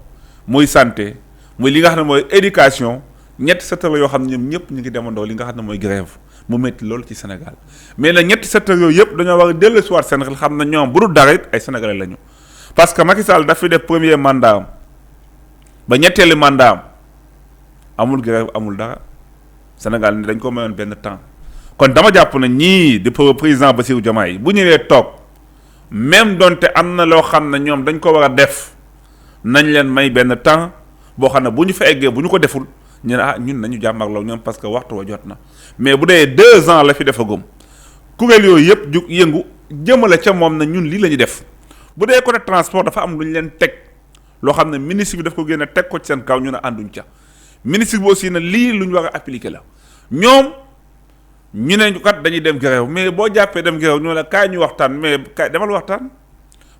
muy santé muy li nga xam ne mooy éducation ñetti secteur la yoo xam ne ñoom ñëpp ñu ngi demandoo li nga xam ne mooy grève mu métti loolu ci Sénégal mais nag ñetti secteur yooyu yëpp dañoo war a dellu si waat seen xel xam ne ñoom bu dul dara it ay sénégalais lañu parce que Macky Sall daf fi def premier mandat am ba ñetteeli mandat am amul grève amul dara Sénégal ni dañ ko mayoon benn temps kon dama jàpp na ñii di président Bassirou Diomaye bu ñëwee toog même donte am na loo xam ne ñoom dañ ko war a def nañ leen may benn temps boo xam ne bu ñu fa eggee bu ñu ko deful ñu ne ñun nañu jàmmarloo ñoom parce que waxtu wa jot na mais bu dee 2 ans la fi defagum kuréel yooyu yëpp ju yëngu jëmale ca moom na ñun lii la ñuy def bu dee côté transport dafa am lu ñu leen teg loo xam ne ministre bi daf ko génne teg ko ci seen kaw ñu ne ànduñ ca ministre bi aussi ne lii lu ñu war a appliquer la ñoom ñu ne kat dañuy dem grève mais boo jàppee dem grève ñoo la kaay ñu waxtaan mais kaay demal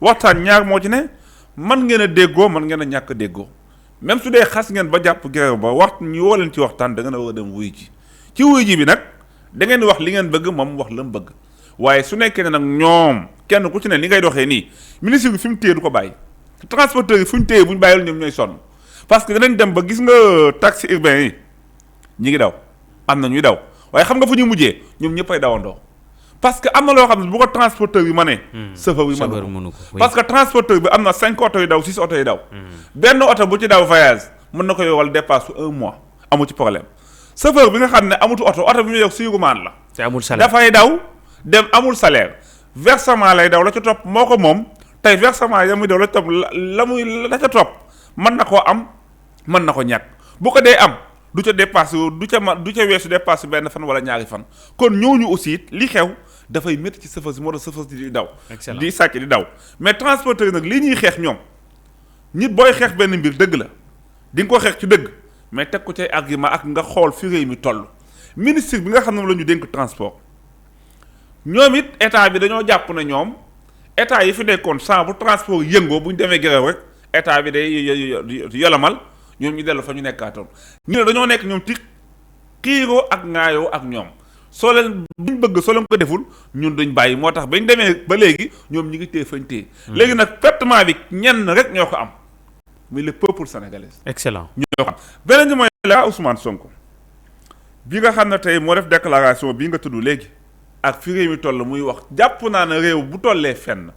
waxtaan ñaar moo ci ne man ngeen a déggoo man ngeen a ñàkk déggoo même su dee xas ngeen ba jàpp grève ba ñu woo leen ci waxtaan da ngeen a war a dem wuy ji ci wuy ji bi nag da ngeen wax li ngeen bëgg moom wax la mu bëgg waaye su nekkee ne nag ñoom kenn ku ci ne li ngay doxee nii ministre bi fi mu téye du ko bàyyi transporteur yi fu ñu téye bu ñu bàyyil ñoom ñooy sonn parce que danañ dem ba gis nga taxi urbain yi ñi ngi daw am na ñuy daw waaye xam nga fu ñu mujjee ñoom ñëpp ay dawandoo parce que am na loo xam ne bu ko transporteur bi mënee chauffeur bi mënu ko parce que transporteur bi am na 5 oto yu daw 6 oto yu daw benn oto bu ci daw voyage mën na ko yowal dépasse 1 mois amu ci problème chauffeur bi nga xam ne amutu oto bi mu yow suyugumaan la te amul salaire dafay daw dem amul salaire versement lay daw la ca topp moo ko moom tey versement ya muy daw la ca topp la ca topp mën na koo am mën na ko ñàkk bu ko dee am du ca dépasse du ca weesu dépasse benn fan wala ñaari fan kon ñooñu aussi it li xew dafay métti ci chauffeur si moo tax chauffeur si di daw di sàcc di daw mais transporteur nag li ñuy xeex ñoom nit booy xeex benn mbir dëgg la di nga ko xeex ci dëgg mais teg ko cay argument ak nga xool fi réew mi toll ministre bi nga xam ne la ñu dénk transport ñoom it état bi dañoo jàpp na ñoom état yi fi nekkoon sans bu transport yëngoo bu ñu demee grève rek état bi day yolamal ñoom ñu dellu fa ñu nekkaatoon ñu ne dañoo nekk ñoom ci xiiroo ak ŋaayoo ak ñoom soo leen buñ bëgg soo leen ko deful ñun duñ bàyyi moo tax bañ demee ba léegi ñoom ñi ngi téye fañ téye léegi nag pertement bi ñenn rek ñoo ko am muy le peuple sénégalais. excellent ñoo ko am beneen bi mooy la Ousmane Sonko bi nga xam ne tey moo def déclaration bii nga tudd léegi ak fi réew mi toll muy wax jàpp naa ne réew bu tollee fenn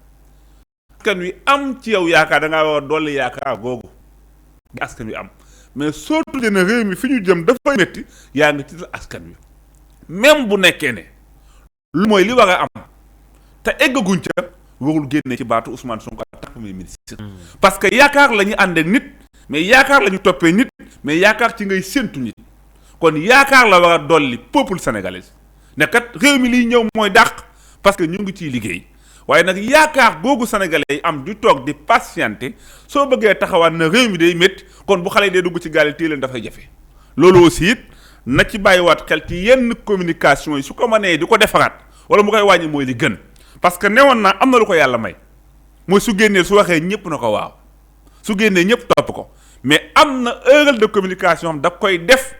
askan wi am ci yow yaakaar da ngaa war a dolli yaakaar googu askan wi am mais soo tuddee ne réew mi fi ñu jëm dafay métti yaa ngi tiital askan wi même bu nekkee ne lu mooy li war a am te eggaguñ ca warul génne ci baatu Ousmane Sonko ak premier ministre parce que yaakaar la ñu àndee nit mais yaakaar la ñu toppee nit mais yaakaar ci ngay séntu nit kon yaakaar la war a dolli peuple sénégalais ne kat réew mi liy ñëw mooy dàq parce que ñu ngi ciy liggéey waaye nag yaakaar googu sénégalais yi am di toog di patienté soo bëggee taxawaat na réew mi day métti kon bu xale yi dee dugg ci gaal yi téye leen dafay jafe loolu aussi it na ci bàyyiwaat xel ci yenn communication yi su ko mënee di ko defaraat wala mu koy wàññi mooy li gën parce que newoon naa am na lu ko yàlla may mooy su génnee su waxee ñëpp na ko waaw su génnee ñëpp topp ko mais am na erreur de communication am da koy def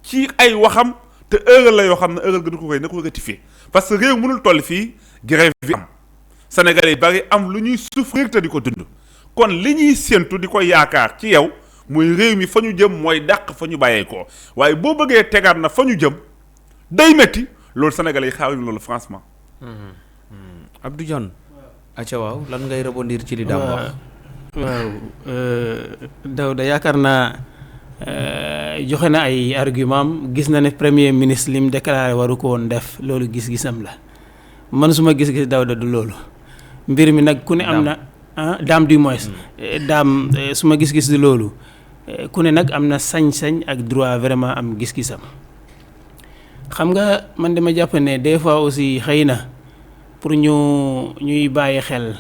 ci ay waxam te erreur la yoo xam ne erreur gënu ko koy na ko rectifier parce que réew mënul toll fii grève bi am Sénégalais yi bari am lu ñuy souffrir te di ko dund kon li ñuy séentu di ko yaakaar ci yow muy réew mi fa ñu jëm mooy dàq fa ñu bàyyee ko waaye boo bëggee tegaat na fa ñu jëm day métti loolu Sénégalais yi xaaruñu loolu franchement. Abdou Dione. acca waaw lan ngay rebondir ci li daam wax. waaw Daouda yaakaar naa joxe na ay argument gis na ne premier ministre lim déclaré waru ko woon def loolu gis-gisam la man suma gis-gis Daouda du loolu mbir mi nag ku ne am na daam du moins daam suma gis-gis du loolu ku ne nag am na sañ-sañ ak droit vraiment am gis-gisam xam nga man dama jàpp ne des fois aussi xëy na pour ñuy bàyyi xel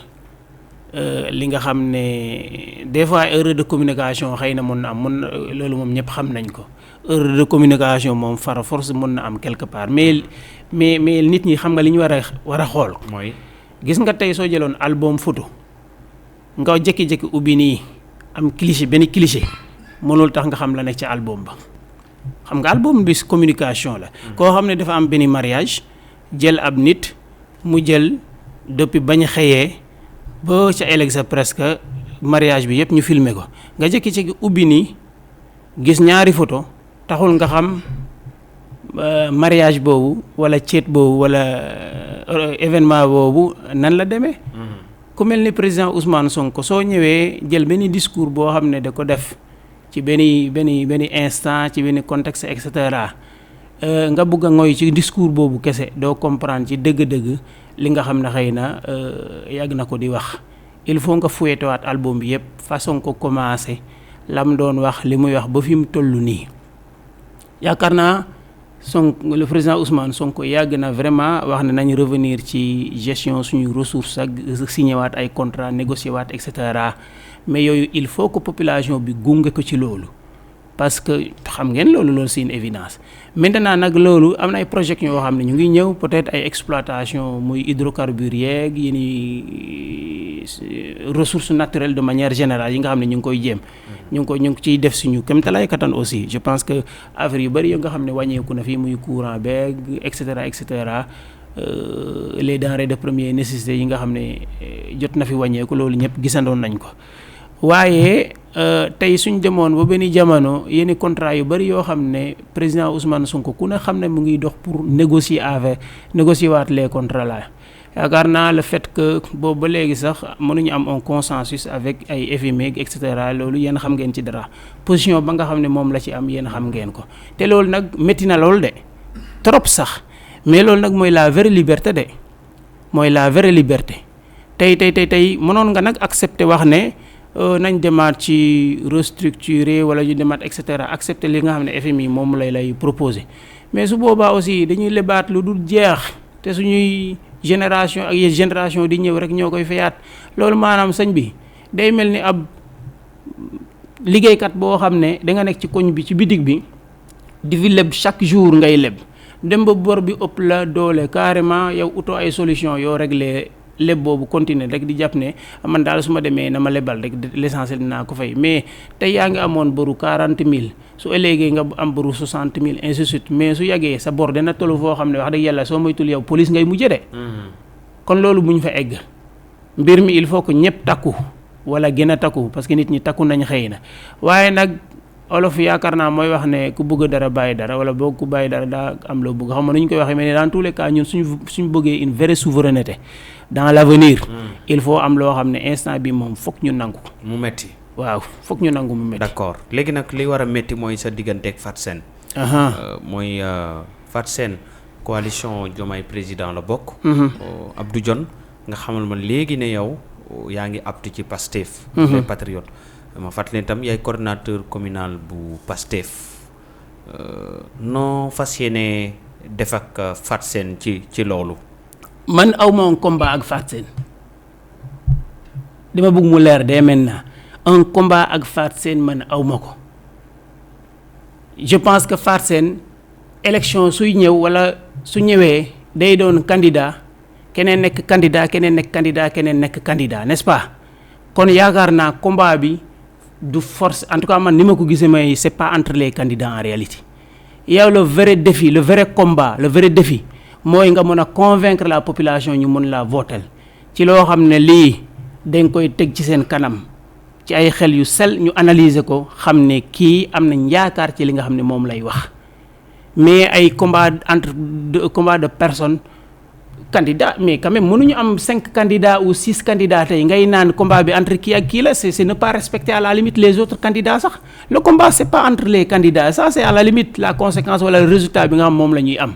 li nga xam ne des fois erreur de communication xëy na mun na am loolu moom ñëpp xam nañ ko erreur de communication moom fara force mun na am quelque part mais nit ñi xam nga li ñu war a xool. mooy gis nga tey soo jëloon album photo nga jékki-jékki ubbi nii am cliché benn cliché mënul tax nga xam la nekk ci album ba xam nga album bi communication la. koo xam ne dafa am benn mariage jël ab nit mu jël depuis bañ xëyee. ba ca ëllëg sa presque mariage bi yëpp ñu filmer ko nga jékki-jékki ubbi nii gis ñaari photo taxul nga xam mariage boobu wala ceet boobu wala événement boobu nan la demee. ku mel ni président Ousmane Sonko soo ñëwee jël benn discours boo xam ne da ko def ci benn instant ci benn contexte et cetera nga bugg a ngoy ci discours boobu kese doo comprendre ci dëgg-dëgg. li nga xam ne xëy na yàgg na ko di wax il faut nga fuyetewaat album bi yëpp façon ko commencé lam doon wax li muy wax ba fi mu toll nii yaakaar naa le président Ousmane Sonko yàgg na vraiment wax ne nañ revenir ci gestion suñu ressources ak signé waat ay contrat négocier waat et cetera mais yooyu il faut que population bi gunge ko ci loolu parce que xam ngeen loolu c'est une évidence maintenant nag loolu am na ay projets yoo xam ne ñu ngi ñëw peut-être ay exploitation muy hydrocarbures yeeg yi ni ressources naturelles de manière générale yi nga xam ne ñu ngi koy jéem ñu ngi ciy def suñu kéemtalaay kattan aussi je pense que affaire yu bëri yoo nga xam ne wàññeeku na fi muy courant beeg et cetera les denrées de première nécessité yi nga xam ne jot na fi wàññeeku loolu ñëpp gisandoon nañ ko waaye tey suñ demoon ba benn jamono yenn contrat yu bëri yoo xam ne président Ousmane Sonko ku ne xam ne mu ngi dox pour négocier waat les contrats là yaakaar naa le fait que boobu ba léegi sax mënuñu am un consensus avec ay FMI et cetera loolu yéen xam ngeen ci dara position ba nga xam ne moom la ci am yéen xam ngeen ko te loolu nag métti na loolu de trop sax mais loolu nag mooy la vraie liberté de mooy la vraie liberté tey mënoon nga nag accepter wax ne. nañ demaat ci restructurer wala ñu demaat et cetera accepter li nga xam ne FMI moom lay proposer mais su boobaa aussi dañuy lebaat lu dul jeex te suñuy génération ak génération di ñëw rek ñoo koy fayaat loolu maanaam sëñ bi day mel ni ab liggéeykat boo xam ne da nga nekk ci koñ bi ci bitig bi di fi leb chaque jour ngay leb dem ba bor bi ëpp la doole carrément yow utoo ay solution yoo réglé leb boobu continuer rek di jàpp ne man daal su ma demee na ma lebal rek l'essentiel dinaa ko fay mais tey yaa ngi amoon boru 40 000 su ëllëgee nga am boru 60 000 ainsi de suite mais su yàggee sa bor dana tollu foo xam ne wax dëgg yàlla soo moytul yow police ngay mujjee de. kon loolu bu ñu fa egg mbir mi il faut que ñëpp takku wala gën a takku parce que nit ñi takku nañ xëy na waaye nag olof yaakaar naa mooy wax ne ku bëgg dara bàyyi dara wala boog ku bàyyi dara daa am loo bëgg xam nga nu ñu koy waxee mais dans tous les cas ñun suñu bëggee une vraie souveraineté dans l'avenir il faut am loo xam ne instant bi moom foog ñu nangu mu metti waaw foog ñu nangu mu metti d'accord léegi nag li war a metti mooy sa digganteeg Fatou Sène mooy Fatou Sène coalition Diomaye président la bokk Abdou Dione nga xamal ma léegi ne yow yaa ngi apte ci Pastef les patriotes ma fàttali itam yaay coordinateur communal bu Pastef noo fas yéene def ak Fatou Sène ci loolu. man aw ma combat ak Fatou Sène dama bëgg mu leer dès maintenant un combat ak Fatou Sène man aw ma ko je pense que Fatou Sène élection suy ñëw wala su ñëwee day doon candidat keneen nekk candidat keneen nekk candidat keneen nekk candidat n'est-ce pas kon yaakaar naa combat bi du force en tout cas man ni ma ko gisee may c'est pas entre les candidats en réalité yow le vrai défi le vrai combat le vrai défi mooy nga mën a convaincre la population ñu mën la voter ci loo xam ne lii dañ koy teg ci seen kanam ci ay xel yu sel ñu analyser ko xam ne kii am nañ yaakaar ci li nga xam ne moom lay wax mais ay combat combat de personnes candidats mais quand même mënuñu am 5 candidats ou 6 candidats tey ngay naan combat bi entre kii ak kii la c'est ne pas respecter à la limite les autres candidats sax le combat c'est pas entre les candidats ça c'est à la limite la conséquence wala le résultat bi nga xam moom la ñuy am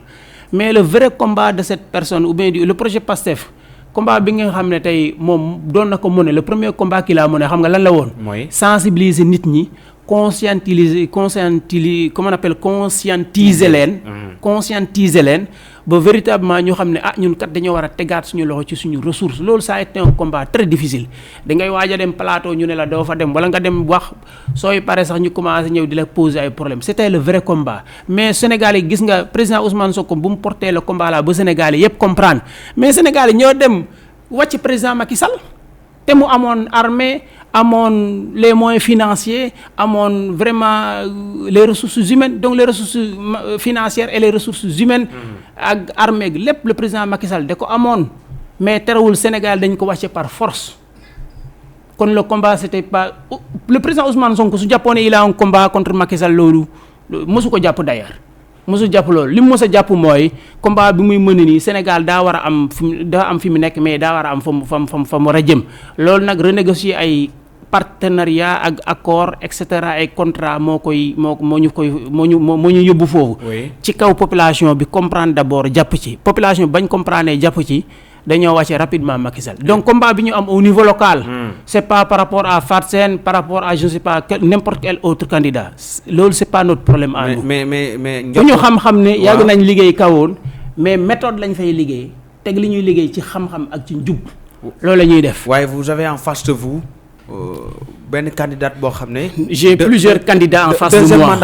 mais le vrai combat de cette personne ou bien le projet PASTEF combat bi nga xam ne tey moom doon na ko mëne le premier combat qu'il a mëne xam nga lan la woon sensibiliser nit ñi conscientiser comment on appelle conscientiser leen ba véritablement ñu xam ne ñun kat dañoo war a tegaat suñu loxo ci suñu ressource loolu ça a été un combat très difficile da ngay waaj a dem plateau ñu ne la doo fa dem wala nga dem wax sooy pare sax ñu commencé ñëw di la poser ay problèmes c'était le vrai combat mais Sénégal yi gis nga président Ousmane Sonko bu mu porté le combat là ba Sénégal yi yëpp comprendre mais Sénégal yi ñoo dem wàcc président Macky Sall te mu amoon armée amoon les moyens financiers amoon vraiment les ressources humaines donc les ressources financières et les ressources humaines ak armée gi lépp le président Macky Sall da ko amoon mais terewul Sénégal dañ ko wàcce par force kon le combat c'était pas le président Ousmane Sonko su jàppoon il a un combat contre Macky Sall loolu mosu ko jàpp d'ailleurs mosu jàpp loolu li mu mos a jàpp mooy combat bi muy mën nii Sénégal daa war a am fi mu nekk mais daa war a am fa mu war a jëm loolu nag renégocier ay partenariat ak accord et cetera ay contrat moo ñu yóbbu foofu ci kaw population bi comprendre d'abord jàpp ci population bi bañ comprendre jàpp ci dañoo wàcce rapidement Macky Sall donc combat bi ñu am au niveau local c'est pas par rapport à Fatou Sène par rapport à je sais pas n'importe quel autre candidat loolu c'est pas notre problème à nous mais bu ñu xam-xam ne yàgg nañ liggéey kawoon mais méthode lañ fay liggéey teg li ñuy liggéey ci xam-xam ak ci njub loolu la ñuy def waaye vous avez en face de vous benn candidat boo xam ne j'ai plusieurs candidats en face de moi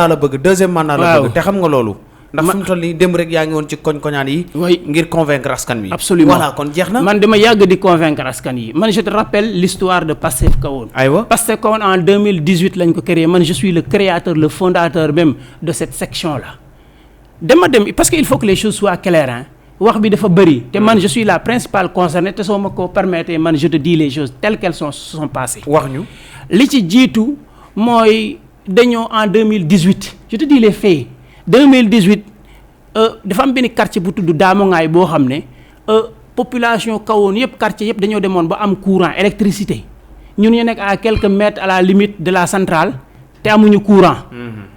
deuxième mandat la bëgg te xam nga loolu ndax fi mu toll nii démb rek yaa ngi woon ci koñ-koñaan yi ngir convaincre askan wi absolument voilà kon jeex na man dama yàgg di convaincre askan yi man je te rappelle l'histoire de Pastef Kahone Pastef Kahone en 2018 lañ ko créé man je suis le créateur le fondateur même de cette section là dama dem parce que il faut que les choses soient claires wax bi dafa bëri te man je suis la principale concernée te soo ma ko permettre man je te dis les choses telles qu'elles se sont passées wax ñu li ci jiitu mooy dañoo en 2018 je te dis les faits 2018 dafa am benn quartier bu tudd Daamongaay boo xam ne population Kahone yëpp quartier yëpp dañoo demoon ba am courant électricité ñun ñu nekk à quelques mètres à la limite de la centrale te amuñu courant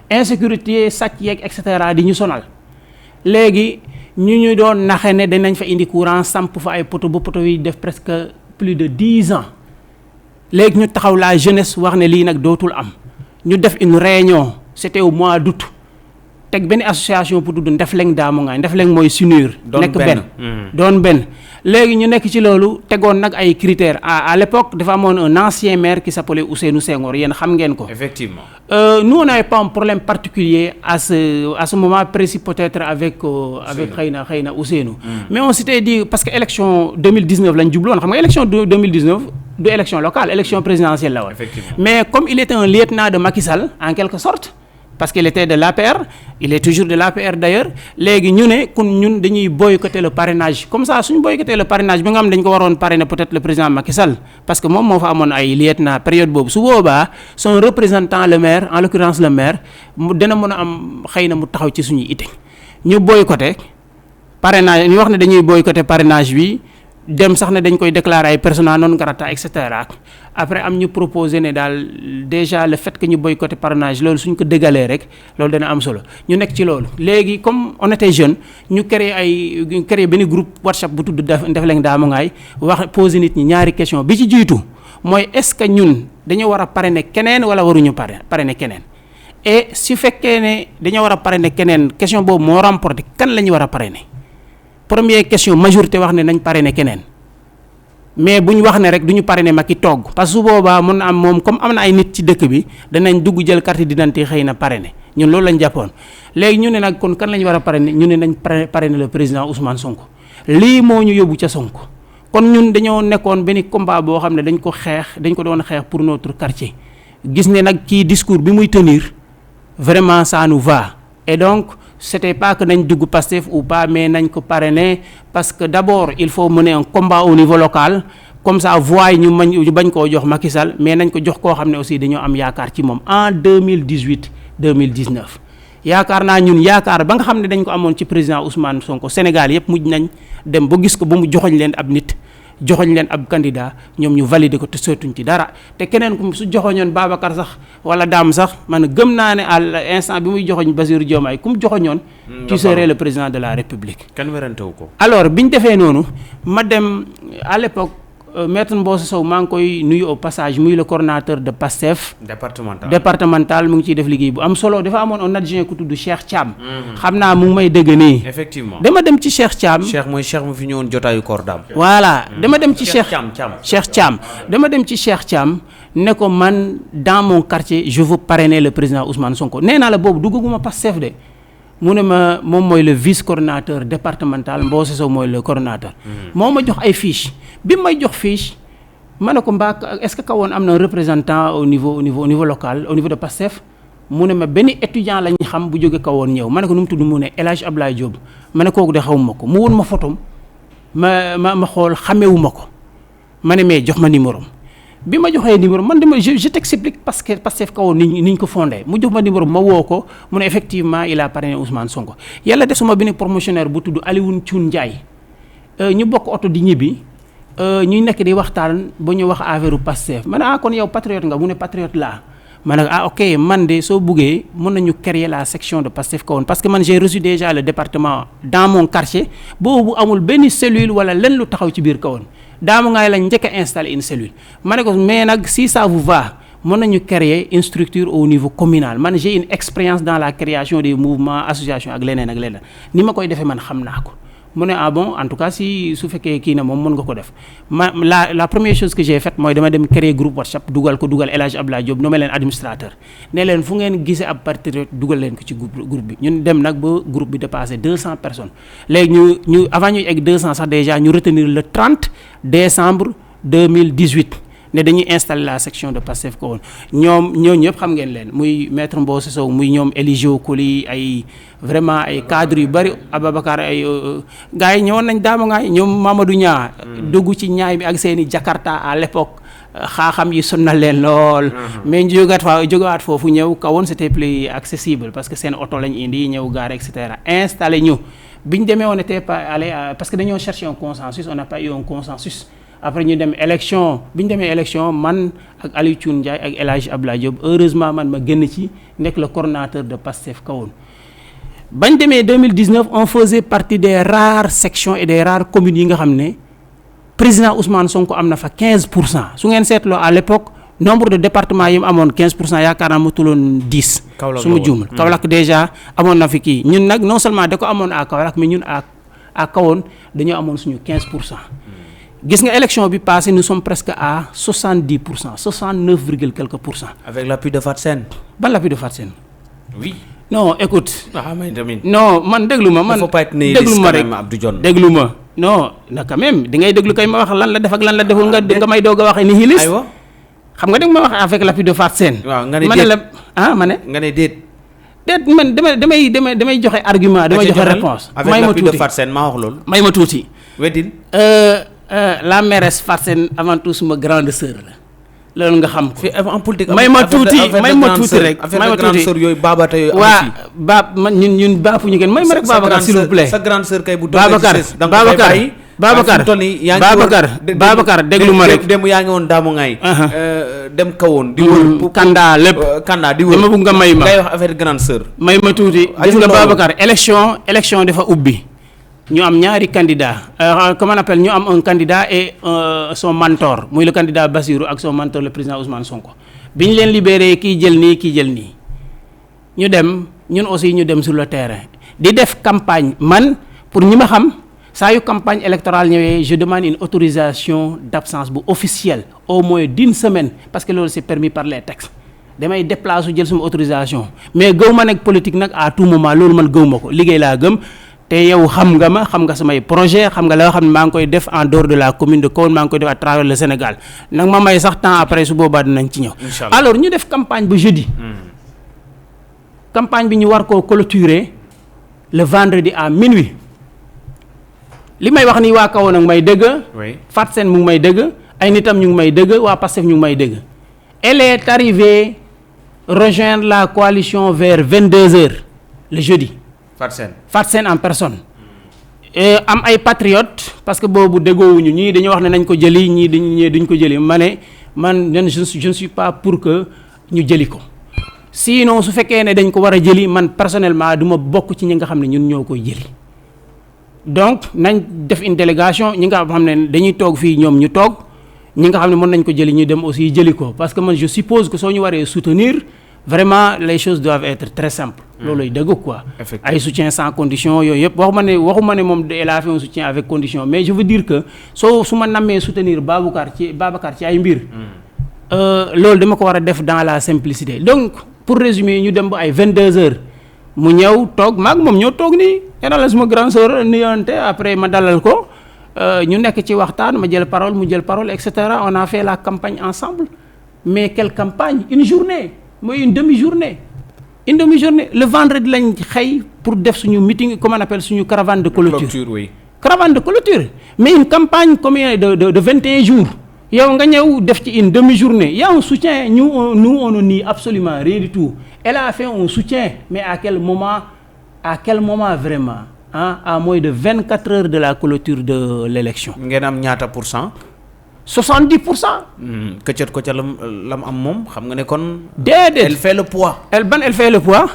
insécurité sàcc yeeg et cetera di ñu sonal léegi ñu doon naxe ne danañ fa indi courant samp fa ay poto ba poto yi def presque plus de 10 ans léegi ñu taxaw la jeunesse wax ne lii nag dootul am ñu def une réunion c'était au mois d'août teg benn association pour tudd Ndefleng Daamongaay Ndefleng mooy SUNUR nekk doon benn léegi ñu nekk ci loolu tegoon nag ay critères à l'époque dafa amoon un ancien maire qui s'appelait Ousseynou Senghor yéen xam ngeen ko effectivement nous on n'avait pas un problème particulier à ce moment précis peut-être avec xëy na Ousseynou mais on s'était dit parce que élection 2019 lañ jubloon xam nga élection 2019 du élection locale élection présidentielle la woon mais comme il était un lieutenant de Macky Sall en quelque sorte parce qu'il était de l'APR il est toujours de l'APR d'ailleurs léegi ñu ne kon ñun dañuy boycotter le parrainage comme ça suñu boycotter le parrainage bi nga xam dañ ko waroon parrainer peut-être le président Macky Sall parce que moom moo fa amoon ay lieutenant période boobu su boobaa son représentant le maire en l'occurrence le maire mu dana mën a am xëy na mu taxaw ci suñu ité ñu boycotter parrainage ñu wax ne dañuy boycotter parrainage bi dem sax ne dañ koy déclarer ay persona non grata et cetera après am ñu proposé ne daal déjà le fait que ñu boycotter parrainage loolu suñ ko dégalee rek loolu dana am solo ñu nekk ci loolu léegi comme on était jeune ñu créé benn groupe WhatsApp bu tudd Ndefleng Daamongaay wax poser nit ñi ñaari question bi ci jiitu mooy est-ce que ñun dañoo war a parrainer keneen wala waruñu parrainer keneen et su fekkee ne dañoo war a parrainer keneen question boobu moo remporté kan la ñu war a parrainer première question majorité wax ne nañ parrainer keneen mais bu ñu wax ne rek du ñu parrainer Macky togg parce que su boobaa mën na am moom comme am na ay nit ci dëkk bi danañ dugg jël carte d'identité xëy na parrainer ñun loolu lañ jàppoon léegi ñu ne nag kon kan la ñu war a parrainer ñu ne nañ parrainer le président Ousmane Sonko lii moo ñu yóbbu ca Sonko kon ñun dañoo nekkoon benn combat boo xam ne dañ ko doon xeex pour notre quartier gis ne nag kii discours bi muy tenir vraiment ça nous va et donc c'était pas que nañ dugg Pastef ou pas mais nañ ko parrainer parce que d'abord il faut mener un combat au niveau local comme ça voix ñu bañ koo jox Macky Sall mais nañ ko jox koo xam ne aussi dañoo am yaakaar ci moom en 2018 2019 yaakaar naa ñun yaakaar ba nga xam ne dañ ko amoon ci président Ousmane Sonko Sénégal yëpp mujj nañ dem ba gis ko ba mu joxoñ leen ab nit joxoñ leen ab candidat ñoom ñu valider ko te seetuñ ci dara te keneen ku su joxoñoon Babacar sax wala Dame sax man gëm naa ne à l'instant bi muy joxoñ Bassirou Diomaye ku mu joxoñoon tu serais le président de la République. kenn werantewu ko. alors bi ñu defee noonu ma dem à l'époque maître Mbossé Sow maa ngi koy nuyu au passage muy le coordonnateur de PASTEF. départemental mu ngi ciy def liggéey bu am solo dafa amoon un adjoint ku tudd Cheikh Thiam. xam naa mu ngi may dégg nii. effectivement dama dem ci Cheikh Thiam. Cheikh mooy Cheikh mu fi ñëwoon jotaayu Kordam. voilà dama dem ci Cheikh Thiam dama dem ci Cheikh Thiam ne ko man dans mon quartier je veux parrainer le président Ousmane Sonko nee naa la boobu duggaguma PASTEF de. mu ne ma moom mooy le vice coordonnateur départemental Mbossé Sow mooy le coordonnateur. moo ma jox ay fiches bi may jox fiche ma ne ko mbaa est-ce que kawoon am na représentant au niveau local au niveau de PASTEF mu ne ma benn étudiant lañ xam bu jóge kawoon ñëw ma ne ko nu mu tudd mu ne El Hadj Abdoulaye Diop ma ne kooku de xawuma ko mu won ma photom ma xool xamewuma ko ma ne mais jox ma numéro bi ma joxee numéro man dama je t'explique parce que Pastef kawoon ni ñu ko fondé mu jox ma numéro ma woo ko mu ne effectivement il a parrainé Ousmane Sonko yàlla def suma benn promotionnaire bu tudd Alioune Thioune Ndiaye ñu bokk oto di ñibbi ñuy nekk di waxtaan ba ñu wax affaire Pastef ma ne kon yow patriote nga mu ne patriote laa ma ne ok man de soo buggee mën nañu créer la section de Pastef kawoon parce que man j'ai reçu déjà le département dans mon quartier boobu amul benn cellule wala lenn lu taxaw ci biir kawoon Daamu Ngaay lañ njëkk a installer une cellule ma ne ko mais nag si ça vous va mën nañu créer une structure au niveau communal man j'ai une expérience dans la création des mouvements associations ak leneen ni ma koy defee man xam naa ko mu ne bon en tout cas si su fekkee kii na moom mën nga ko def la première chose que j'ai faite mooy dama dem créer groupe WhatsApp dugal El Hadj Abdoulaye Diop nommé leen administrateur ne leen fu ngeen gisee ab patriote dugal leen ko ci groupe bi ñun dem nag ba groupe bi dépassé 200 personnes léegi ñu avant ñuy egg 200 sax déjà ñu retenir le 30 décembre 2018 ne dañuy installer la section de Pastef ko woon ñooñu ñëpp xam ngeen leen muy maître Mbossé Sow muy ñoom Eligio Koli ay vraiment ay cadres yu bari Ababacar ay gars yi ñëwoon nañ Daamu Ngaay ñoom Mamadou Niang dugg ci ñaay bi ak seeni Jakarta à l'époque xaaxam yi sonnal leen lool mais ñu jógaat foofu ñëw kawoon c'était plus accessible parce que seen oto lañ indi ñëw gaare et cetera installé ñu biñ demee on était pas allé parce que dañoo chercher un consensus on n'a pas eu un consensus après ñu dem élection bi ñu demee élection man ak Aliou Thioune Ndiaye ak El Hadj Abdoulaye Diop heureusement man ma génn ci nekk le coordonnateur de Pastef kawoon bañ demee 2019 on faisait partie des rares sections et des rares communes yi nga xam ne président Ousmane Sonko am na fa 15% su ngeen seetloo à l'époque nombre de départements yi mu amoon 15% yaakaar naa mu tuloon 10. su ma juumul Kaolack déjà amoon na fi kii ñun nag non seulement da ko amoon à Kaolack mais ñun à kawoon dañoo amoon suñu 15%. gis nga élection bi passé nous sommes presque à 70%, 69 virgule quelques %. Avec l'appui de Fatsène. Ban l'appui de Fatsène? Oui. Non, écoute. Ah, mais tamit. Non, man déglu ma man. Il faut pas être nihiliste quand même, Abdou Dione. Déglu ma. Non, na quand même di ngay déglu kay ma wax lan la def ak lan la deful nga may doog a waxee nihiliste. Aywa. Xam nga dégg ma wax avec l'appui de Fatsène. Waaw nga ne ma ne la ma ne. Nga ne déet. déet man damay joxe argument damay joxe réponse avec l'appui de Fatsène maa wax loolu. may ma tuuti. Weddil. La mairesse Fatsène avant tout suma grande sœur la loolu nga xam ko. en politique may ma tuuti rek may ma tuuti yooyu baabata yooyu. waa baab man ñun baafuñu kenn may ma rek Babacar s'il vous plaît. sa grande sœur kay bu Babacar déglu ma rek. dem yaa ngi woon Daamu Ngaay. dem kawoon di wër Kanda lépp Kanda di wër dama bëgg nga may ma ngay wax affaire grande sœur. may ma tuuti gis nga Babacar élection dafa ubbi ñu am ñaari candidat comment on appelle ñu am un candidat et son mentor muy le candidat Bassirou ak son mentor le président Ousmane Sonko bi ñu leen libéré kii jël nii ñu dem ñun aussi ñu dem sur le terrain di def campagne man pour ñi ma xam saa yu campagne électorale ñëwee je demande une autorisation d'absence bu officielle au moins d'une semaine parce que loolu c'est permis par les textes damay déplacer jël sama autorisation mais gëw ma nekk politique nag à tout moment loolu man gëw ma ko liggéey laa gëm te yow xam nga samay projet xam nga la xam ne maa ngi koy def en dehors de la commune de Kahone maa ngi koy def à travers le Sénégal nag ma may sax temps après su boobaa dinañ ci ñëw. alors ñu def campagne ba jeudi. campagne bi ñu war koo clôturer le vendredi à minuit. li may wax nii waa Kahone nag may dëgg. Fatou Sène mu ngi may dëgg ay nitam ñu ngi may dëgg waa Pastef ñu ngi may dëgg. Elle est arrivée rejoindre la coalition vers 22h le jeudi. Fatou Sène en personne. am ay patriotes parce que boobu déggoowuñu ñii dañu wax ne nañ ko jëli ñii duñ ko jëli ma ne man je ne suis pas pour que ñu jëli ko. sinon su fekkee ne dañ ko war a jëli man personnellement du ma bokk ci ñi nga xam ne ñun ñoo koy jëli. donc nañ def une délégation ñi nga xam ne dañuy toog fii ñoom ñu toog ñi nga xam ne mën nañ ko jëli ñu dem aussi jëli ko parce que man je suppose que soo ñu waree soutenir vraiment les choses doivent être très simples. looluy dëgg quoi. ay soutien sans condition yooyu yëpp waxuma ne moom elle a fait un soutien avec condition mais je veux dire que su ma nammee soutenir Babacar ci ay mbir. loolu dama ko war a def dans la simplicité donc pour résumer ñu dem ba ay 22h. mu ñëw toog maag moom ñoo toog nii nee la suma grand sœur nuyonte après ma dalal ko ñu nekk ci waxtaan ma jël parole mu jël parole et cetera on a fait la campagne ensemble mais quelle campagne une journée mooy une demi-journée le vendredi lañ xëy pour def suñu meeting comment on appelle suñu caravane de clôture caravane de clôture mais une campagne combien de 21 jours yow nga ñëw def ci une demi-journée y a un soutien nous on ne nie absolument rien du tout. Elle a fait un soutien mais à quel moment vraiment à moins de 24 heures de la clôture de l'élection. ngeen am ñaata pour cent. 70%. këccët ko ca lam am moom xam nga ne kon. déedéet elle fait le poids. elle fait le poids.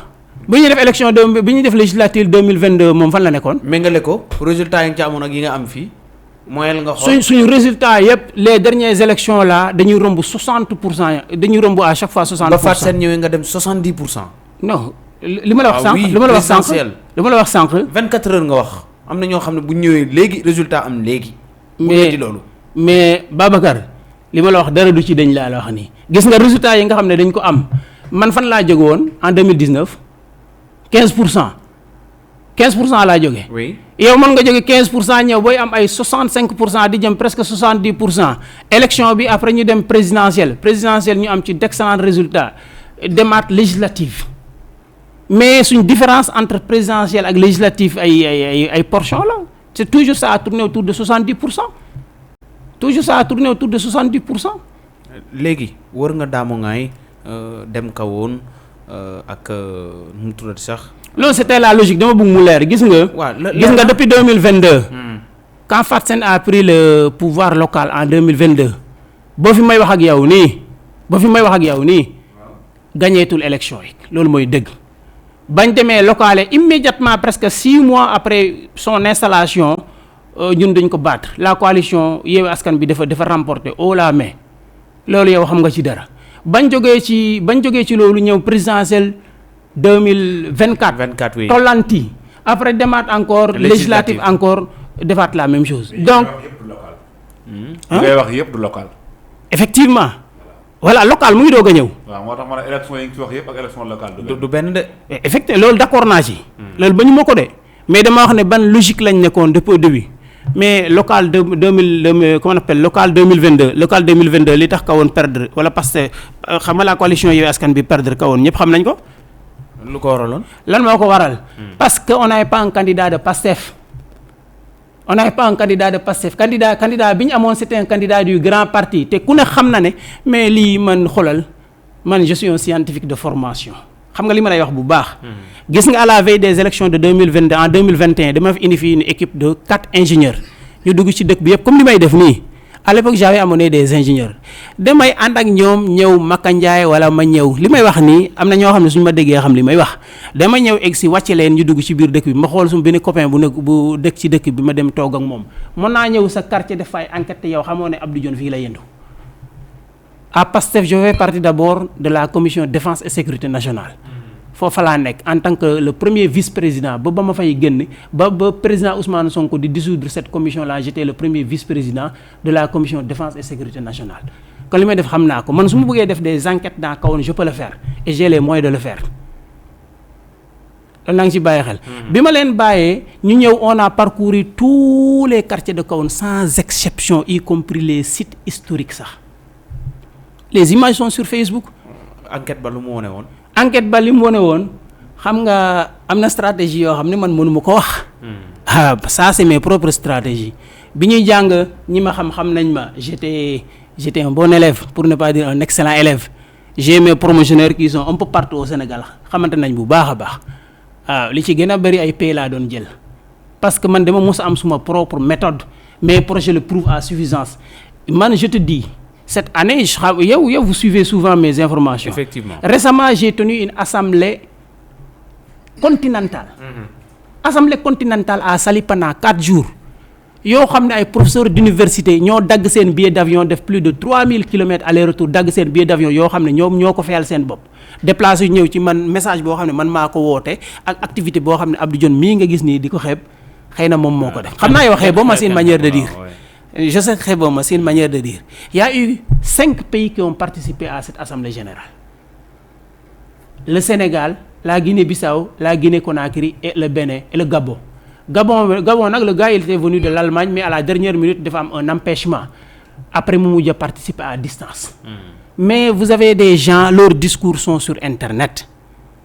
bi ñuy def élection bi ñuy def législative 2022 moom fan la nekkoon. méngale ko résultat yi nga ci amoon ak yi nga am fii. mooy nga xool suñu résultat yëpp les dernières élections là dañuy romb 60% dañuy romb à chaque fois 60%. ba Fatou Sène ñëwee nga dem 70%. non li ma la wax sànq li ma la wax sànq 24 heures nga wax am na ñoo xam ne bu ñëwee léegi résultat am léegi. mais loolu. mais Babacar li ma la wax dara du ci dañ laa la wax nii gis nga résultat yi nga xam ne dañ ko am man fan laa jóge woon en 2019 15% laa jóge. oui. yow mën nga jóge 15% ñëw booy am ay 65% di jëm presque 70% élection bi après ñu dem présidentielle ñu am ci d'excellents résultats demaat législative mais suñ différence entre présidentielle ak législative ay portion la c'est toujours ça a tourné autour de 70%. léegi wër nga Daamu Ngaay dem Kahone ak nu mu tuddati sax. loolu c'était la logique dama bëgg mu leer gis nga. gis nga depuis 2022. quand Fatou Sène a pris le pouvoir local en 2022. boo fi may wax ak yow nii. gagneetul élection yi loolu mooy dëgg. bañ demee locale immédiatement presque 6 mois après son installation ñun dañ ko battre la coalition Yewwi Askan bi dafa remporter haut la main loolu yow xam nga ci dara bañ jógee ci loolu ñëw présidentielle 2024 oui. tollanti après demaat encore législative encore defaat la même chose donc ngay wax yëpp du local. effectivement voilà local mu ngi doog a ñëw. waaw moo tax ma ne élection yi ngi ci wax yëpp ak élection locale du benn de. effectivement loolu d'accord naa ci. loolu ba ñu ma ko de mais dama wax ne ban logique lañ nekkoon depuis au début mais local comment on appelle local 2022 li tax Kahone perdre wala parce que xam nga la coalition Yewwi Askan bi perdre Kahone ñëpp xam nañ ko. lu ko waraloon. lan moo ko waral. parce que on n'avait pas un candidat de Pastef. candidat bi ñu amoon c'était un candidat du grand parti te ku ne xam na ne mais lii man je suis un scientifique de formation xam nga li ma lay wax bu baax. gis nga à la veille des élections de 2022 en 2021 dama fi indi fii une équipe de 4 ingénieurs ñu dugg ci dëkk bi yëpp comme li may def nii. à l'époque j'avais amené des ingénieurs damay ànd ak ñoom ñëw Maka Ndiaye wala ma ñëw li may wax nii am na ñoo xam ne suñu ma déggee xam li may wax dama ñëw egg si wàcce leen ñu dugg ci biir dëkk bi ma xool suñu benn copain bu dëkk ci dëkk bi ma dem toog ak moom mën naa ñëw sa quartier def fay enquête te yow xamoo ne Abdou Dione fii la yendu à Pastef je fais partie d'abord de la commission défense et sécurité nationale foofa laa nekk en tant que le premier vice-président ba ma fay génn ba président Ousmane Sonko di dissoudre cette commission là j'étais le premier vice-président de la commission défense et sécurité nationale. kon li may def xam naa ko man su ma bëggee def des enquêtes dans Kahone je peux le faire et j'ai les moyens de le faire loolu naa ngi ci bàyyi xel. bi ma leen bàyyee ñu ñëw on a parcouru tous les quartiers de Kahone sans exception y compris les sites historiques sax les images sont sur Facebook. enquête ba lu mu wone woon. enquête ba li mu wone woon xam nga am na stratégie yoo xam ne man mënuma ko wax. Ça c'est mes propres stratégies bi ñuy jàng ñi ma xam nañ ma j'étais un bon élève pour ne pas dire un excellent élève j'ai mes promotionnaires qui sont un peu partout au Sénégal xamante nañ bu baax a baax waaw li ci gën a bëri ay pays laa doon jël parce que man dama mos a am suma propre méthode mes projets le prouvent à suffisance man je te dis cette année yow vous suivez souvent mes informations. Effectivement. Récemment j'ai tenu une assemblée continentale. Assemblée continentale à Saly pendant 4 jours yoo xam ne ay professeurs d'université ñoo dagg seen billet d'avion def plus de 3000 kilomètres aller-retour dagg seen billet d'avion yoo xam ne ñoom ñoo ko fayal seen bopp déplacé ñëw ci man message boo xam ne man maa ko woote ak activité boo xam ne Abdou Dione mii nga gis nii di ko xeeb xëy na moom moo ko def xam naa yow xeeb boo ma c'est une manière de dire je sais xeeb boo ma c'est une manière de dire il y a eu 5 pays qui ont participé à cette assemblée générale le Sénégal la Guinée-Bissau la Guinée-Conakry et le Bénin et le Gabon nag le gars il était venu de l'Allemagne mais à la dernière minute dafa am un empêchement après mu mujj a participer à distance. Mais vous avez des gens leurs discours sont sur internet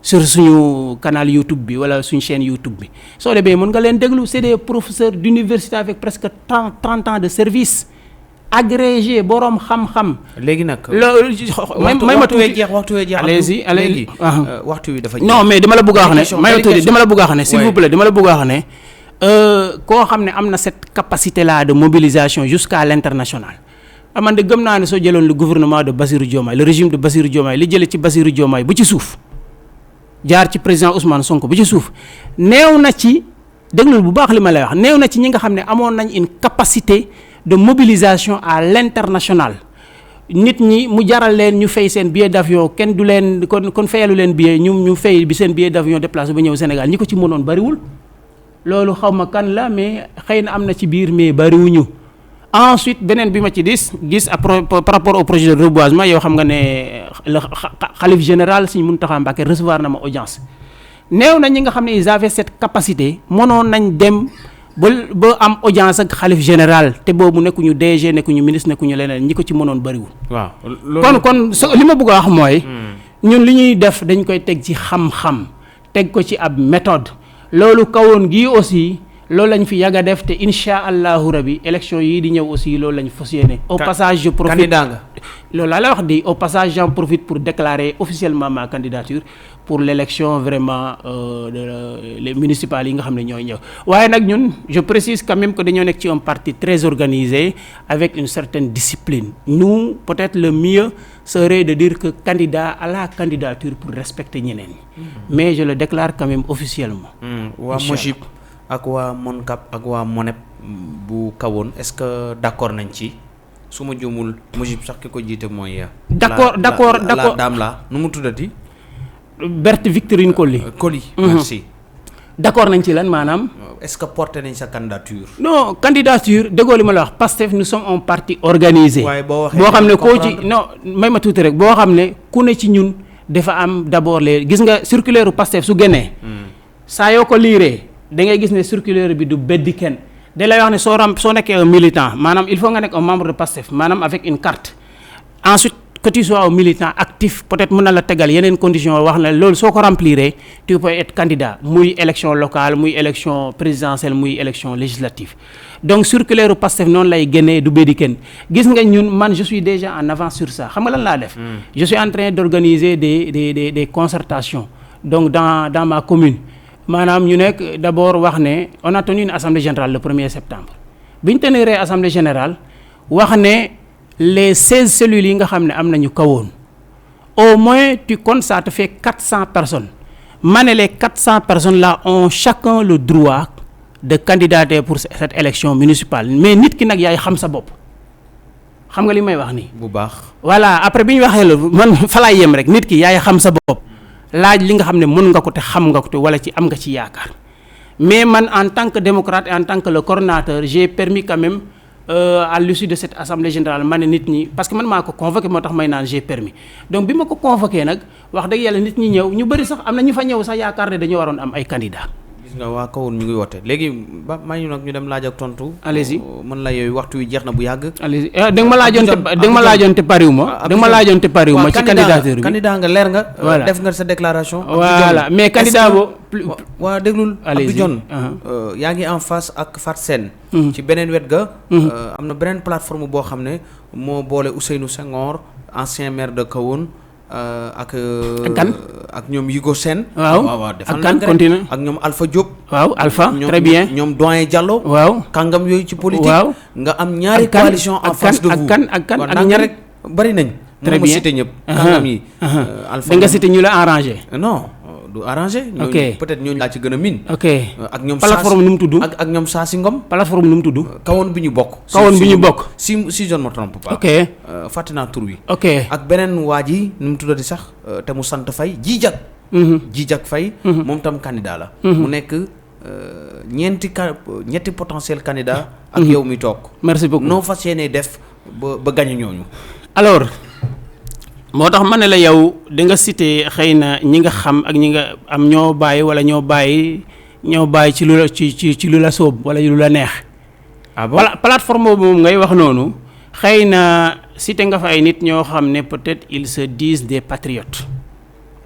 sur suñu canal YouTube bi wala suñu chaîne YouTube bi soo demee mën nga leen déglu c'est des professeurs d'université avec presque 30 ans de service agrégé boroom xam-xam. léegi nag. may ma tuuti waxtu wee jeex. allez-y waxtu wi dafa jeex. non mais dama la bëgg a wax ne may ma tuuti dama la bëgg a wax ne s'il vous plaît dama la bëgg a wax ne koo xam ne am na cette capacité là de mobilisation jusqu'à l'international. man de gëm naa ne soo jëloon le gouvernement de Bassirou Diomaye le régime de Bassirou Diomaye li jëlee ci Bassirou Diomaye bu ci suuf jaar ci président Ousmane Sonko bu ci suuf néew na ci déglul bu baax li ma lay wax néew na ci ñi nga xam ne amoon nañ une capacité de mobilisation à l'international nit ñi mu jaral leen ñu fay seen billet d'avion kenn du leen kon fayalu leen billet ñu fay bi seen billet d'avion déplacé ba ñëw Sénégal ñi ko ci mënoon bariwul loolu xaw ma kan la mais xëy na am na ci biir mais bariwuñu. Ensuite beneen bi ma ci gis par rapport au projet de reboisement yow xam nga ne le khalife général Serigne Mountakha Mbacké recevoir na ma audience néew na ñi nga xam ne ils avaient cette capacité mënoon nañ dem ba am audience ak khalife général te boobu nekkuñu DG nekkuñu ministre nekkuñu leneen ñi ko ci mënoon bariwul. waaw kon li ma bëgg a wax mooy. ñun li ñuy def dañ koy teg ci xam-xam teg ko ci ab méthode loolu Kahone gi aussi. loolu lañ fi yàgg a def te incha allahu rabi élection yii di ñëw aussi loolu lañ fas yéene. au passage je profite candidat nga. loolu laa la wax di au passage j'en profite pour déclarer officiellement ma candidature pour l'élection vraiment les municipales yi nga xam ne ñooy ñëw waaye nag ñun je précise quand même que dañoo nekk ci un parti très organisé avec une certaine discipline nous peut-être le mieux serait de dire que candidat à la candidature pour respecter ñeneen ñi mais je le déclare quand même officiellement. waa Mojib ak waa Moncap ak waa Monep bu Kahone est-ce que d'accord nañ ci su ma juumul Mojib sax ki ko jiite mooy. d'accord la dame la nu mu tuddati. Berthe Victorine Coly. Merci. d'accord nañ ci lan maanaam. est-ce que porté nañ sa candidature. non candidature déggoo li ma la wax Pastef nous sommes un parti organisé. waaye boo xam ne koo ci non may ma tuuti rek boo xam ne ku ne ci ñun dafa am d'abord les gis nga circulaire Pastef su génnee. saa yoo ko liiree. da ngay gis ne circulaire bi du beddi kenn da lay wax ne soo nekkee un militant maanaam il faut nga nekk un membre de Pastef maanaam avec une carte ensuite que tu sois un militant actif peut-être mën na la tegal yeneen conditions wax na loolu soo ko rempliré tu peux être candidat muy élection locale muy élection présidentielle muy élection législative donc circulaire Pastef noonu lay génnee du beddi kenn gis nga ñun man je suis déjà en avance sur ça xam nga lan laa def je suis en train d'organiser des concertations donc dans ma commune maanaam ñu nekk d'abord wax ne on a tenu une assemblée générale le 1er septembre bi ñu teniree assemblée générale wax ne les 16 cellules yi nga xam ne am nañu Kahone au moins tu comptes ça te fait 400 personnes ma ne les 400 personnes là ont chacun le droit de candidater pour cette élection municipale mais nit ki nag yaay xam sa bopp xam nga li may wax nii. bu baax. voilà après bi ñu waxee la man fa laay yem rek nit ki yaay xam sa bopp laaj li nga xam ne mën nga ko te xam nga ko te wala ci am nga ci yaakaar mais man en tant que démocrate et en tant que le coordonnateur j'ai permis quand même à l'issue de cette assemblée générale ma ne nit ñi parce que man maa ko convoqué moo tax may naan j'ai permis donc bi ma ko convoqué nag wax dëgg yàlla nit ñi ñëw ñu bëri sax am na ñu fa ñëw sax yaakaar ne dañoo waroon am ay candidats. gis nga waa kawoon ñu ngi woote léegi ba may ñu nag ñu dem laaj ak tontu. allez-y mën la yooyu waxtu wi jeex na bu yàgg. allez-y da nga ma laajoon te pariw ma. da nga ma laajoon te pariw ma ci candidature bi. candidat nga leer nga. voilà def nga sa déclaration. voilà mais candidat boo. waa déglul. allez-y Abdou Dione yaa ngi en face ak Fat Sène. ci beneen wet ga. am na beneen plateforme boo xam ne moo boole Ousseynou Senghor ancien maire de Kahone. ak kan ak ñoom Yigo Sène. waaw ak kan continue ak ñoom Alpha Diop. waaw Alpha très bien ñoom doyen Diallo. waaw kàngam yooyu ci politique. waaw nga am ñaari coalition en face de vous. ak ñan rek bari nañ. très bien cité ñëpp. kàngam yi. Alpha da nga cité ñu la arrangé. non du arrangé. ok peut-être ñooñu laa ci gën a miin. ok ak ñoom plateforme nu mu tudd. ak ñoom Saasi Ngom. plateforme nu mu tudd. kawoon bi ñu bokk. kawoon bi ñu bokk. si je ne me trompe pas. ok fàtte naa tur wi. ok ak beneen waa ji nu mu tuddati sax te mu sant Faye Jijak. Jijak Faye. moom tam candidat la. mu nekk ñetti potentiel candidat. ak yow mi toog. merci beaucoup noo fas yéenee def ba gañe ñooñu. alors moo tax ma ne la yow da nga cité xëy na ñi nga xam ak ñi nga am ñoo bàyyi wala ñoo bàyyi ci lu la ci lu la sóob wala lu la neex. ah bon voilà plateforme boobu moom ngay wax noonu xëy na cité nga fa ay nit ñoo xam ne peut-être ils se disent des patriotes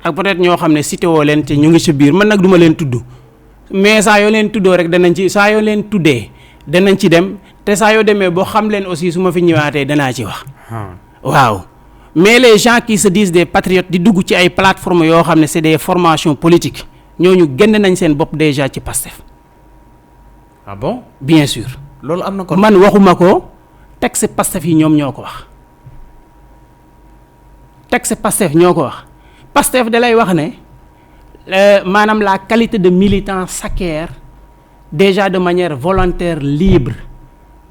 ak peut-être ñoo xam ne cité woo leen te ñu ngi ci biir man nag duma leen tudd mais saa yoo leen tuddoo rek saa yoo leen tuddee danañ ci dem te saa yoo demee boo xam leen aussi su ma fi ñëwaatee danaa ci wax. waaw. mais les gens qui se disent des patriotes di dugg ci ay plateformes yoo xam ne c'est des formations politiques ñooñu génn nañ seen bopp déjà ci Pastef. ah bon bien sûr. loolu am na ko man waxuma ko texte Pastef yi ñoom ñoo ko wax texte Pastef ñoo ko wax Pastef da lay wax ne maanaam la qualité de militant s'acquiert déjà de manière volontaire libre.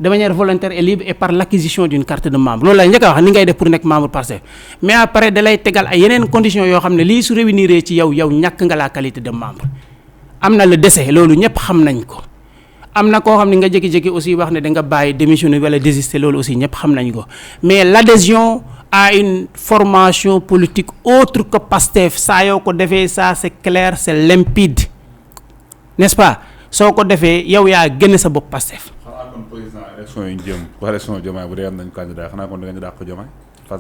de manière volontaire et libre et par l'acquisition d'une carte de membre loolu la njëkk a wax ni ngay def pour nekk membre Pastef mais après da lay tegal ay yeneen conditions yoo xam ne lii su réunir ci yow ñàkk nga la qualité de membre am na le décès loolu ñëpp xam nañ ko am na koo xam ne nga jékki-jékki aussi wax ne da nga bàyyi démissionner wala désister loolu aussi ñëpp xam nañ ko mais l'adhésion à une formation politique autre que Pastef saa yoo ko defee ça c'est clair c'est limpide n'est-ce pas soo ko defee yow yaa génn sa bopp Pastef. kon président élection yi jëm bu élection Diomaye bu dee am nañu candidat xanaa kon da nga ñu dàq ko Diomaye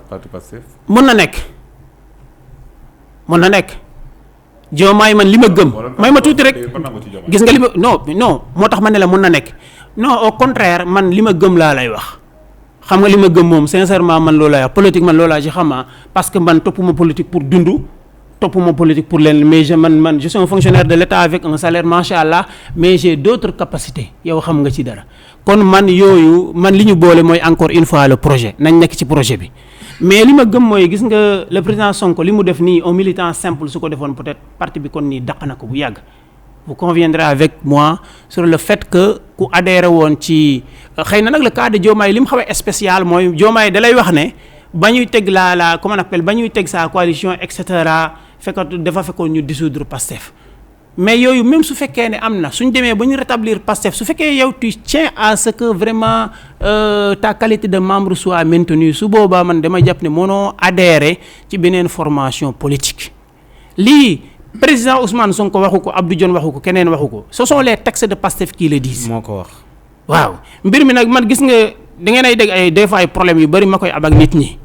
parti Pastef. mën na nekk Diomaye man li ma gëm. may ma tuuti rek gis nga li ma non moo tax ma ne la mën na nekk non au contraire man li ma gëm laa lay wax xam nga li ma gëm moom sincèrement man loolu lay wax politique man loolu laa ci xamaa parce que man toppuma politique pour dundu. toppuma politique pour leen mais je suis un fonctionnaire de l'État avec un salaire machallah mais j'ai d'autres capacités yow xam nga ci dara kon man li ñu boole mooy encore une fois le projet nañ nekk ci projet bi mais li ma gëm mooy gis nga le président Sonko li mu def nii un militant simple su ko defoon peut-être parti bi kon nii daq na ko bu yàgg vous conviendrez avec moi sur le fait que ku adhéré woon ci xëy na nag le cas de Diomaye li mu xawee spécial mooy Diomaye da lay wax ne ba ñuy teg comment on appelle ba ñuy teg sa coalition et cetera dafa fekkoon ñu dissoudre Pastef mais yooyu même su fekkee ne am na suñ demee ba ñu rétablir Pastef su fekkee yow tu tiens à ce que vraiment ta qualité de membre soit maintenue su boobaa man dama jàpp ne mënoo adhérer ci beneen formation politique lii président Ousmane Sonko waxu ko Abdou Dione waxu ko keneen waxu ko ce sont les textes de Pastef qui le disent. moo ko wax. waaw mbir mi nag man gis nga da ngeen ay dégg ay des fois ay problèmes yu bari ma koy am ak nit ñi.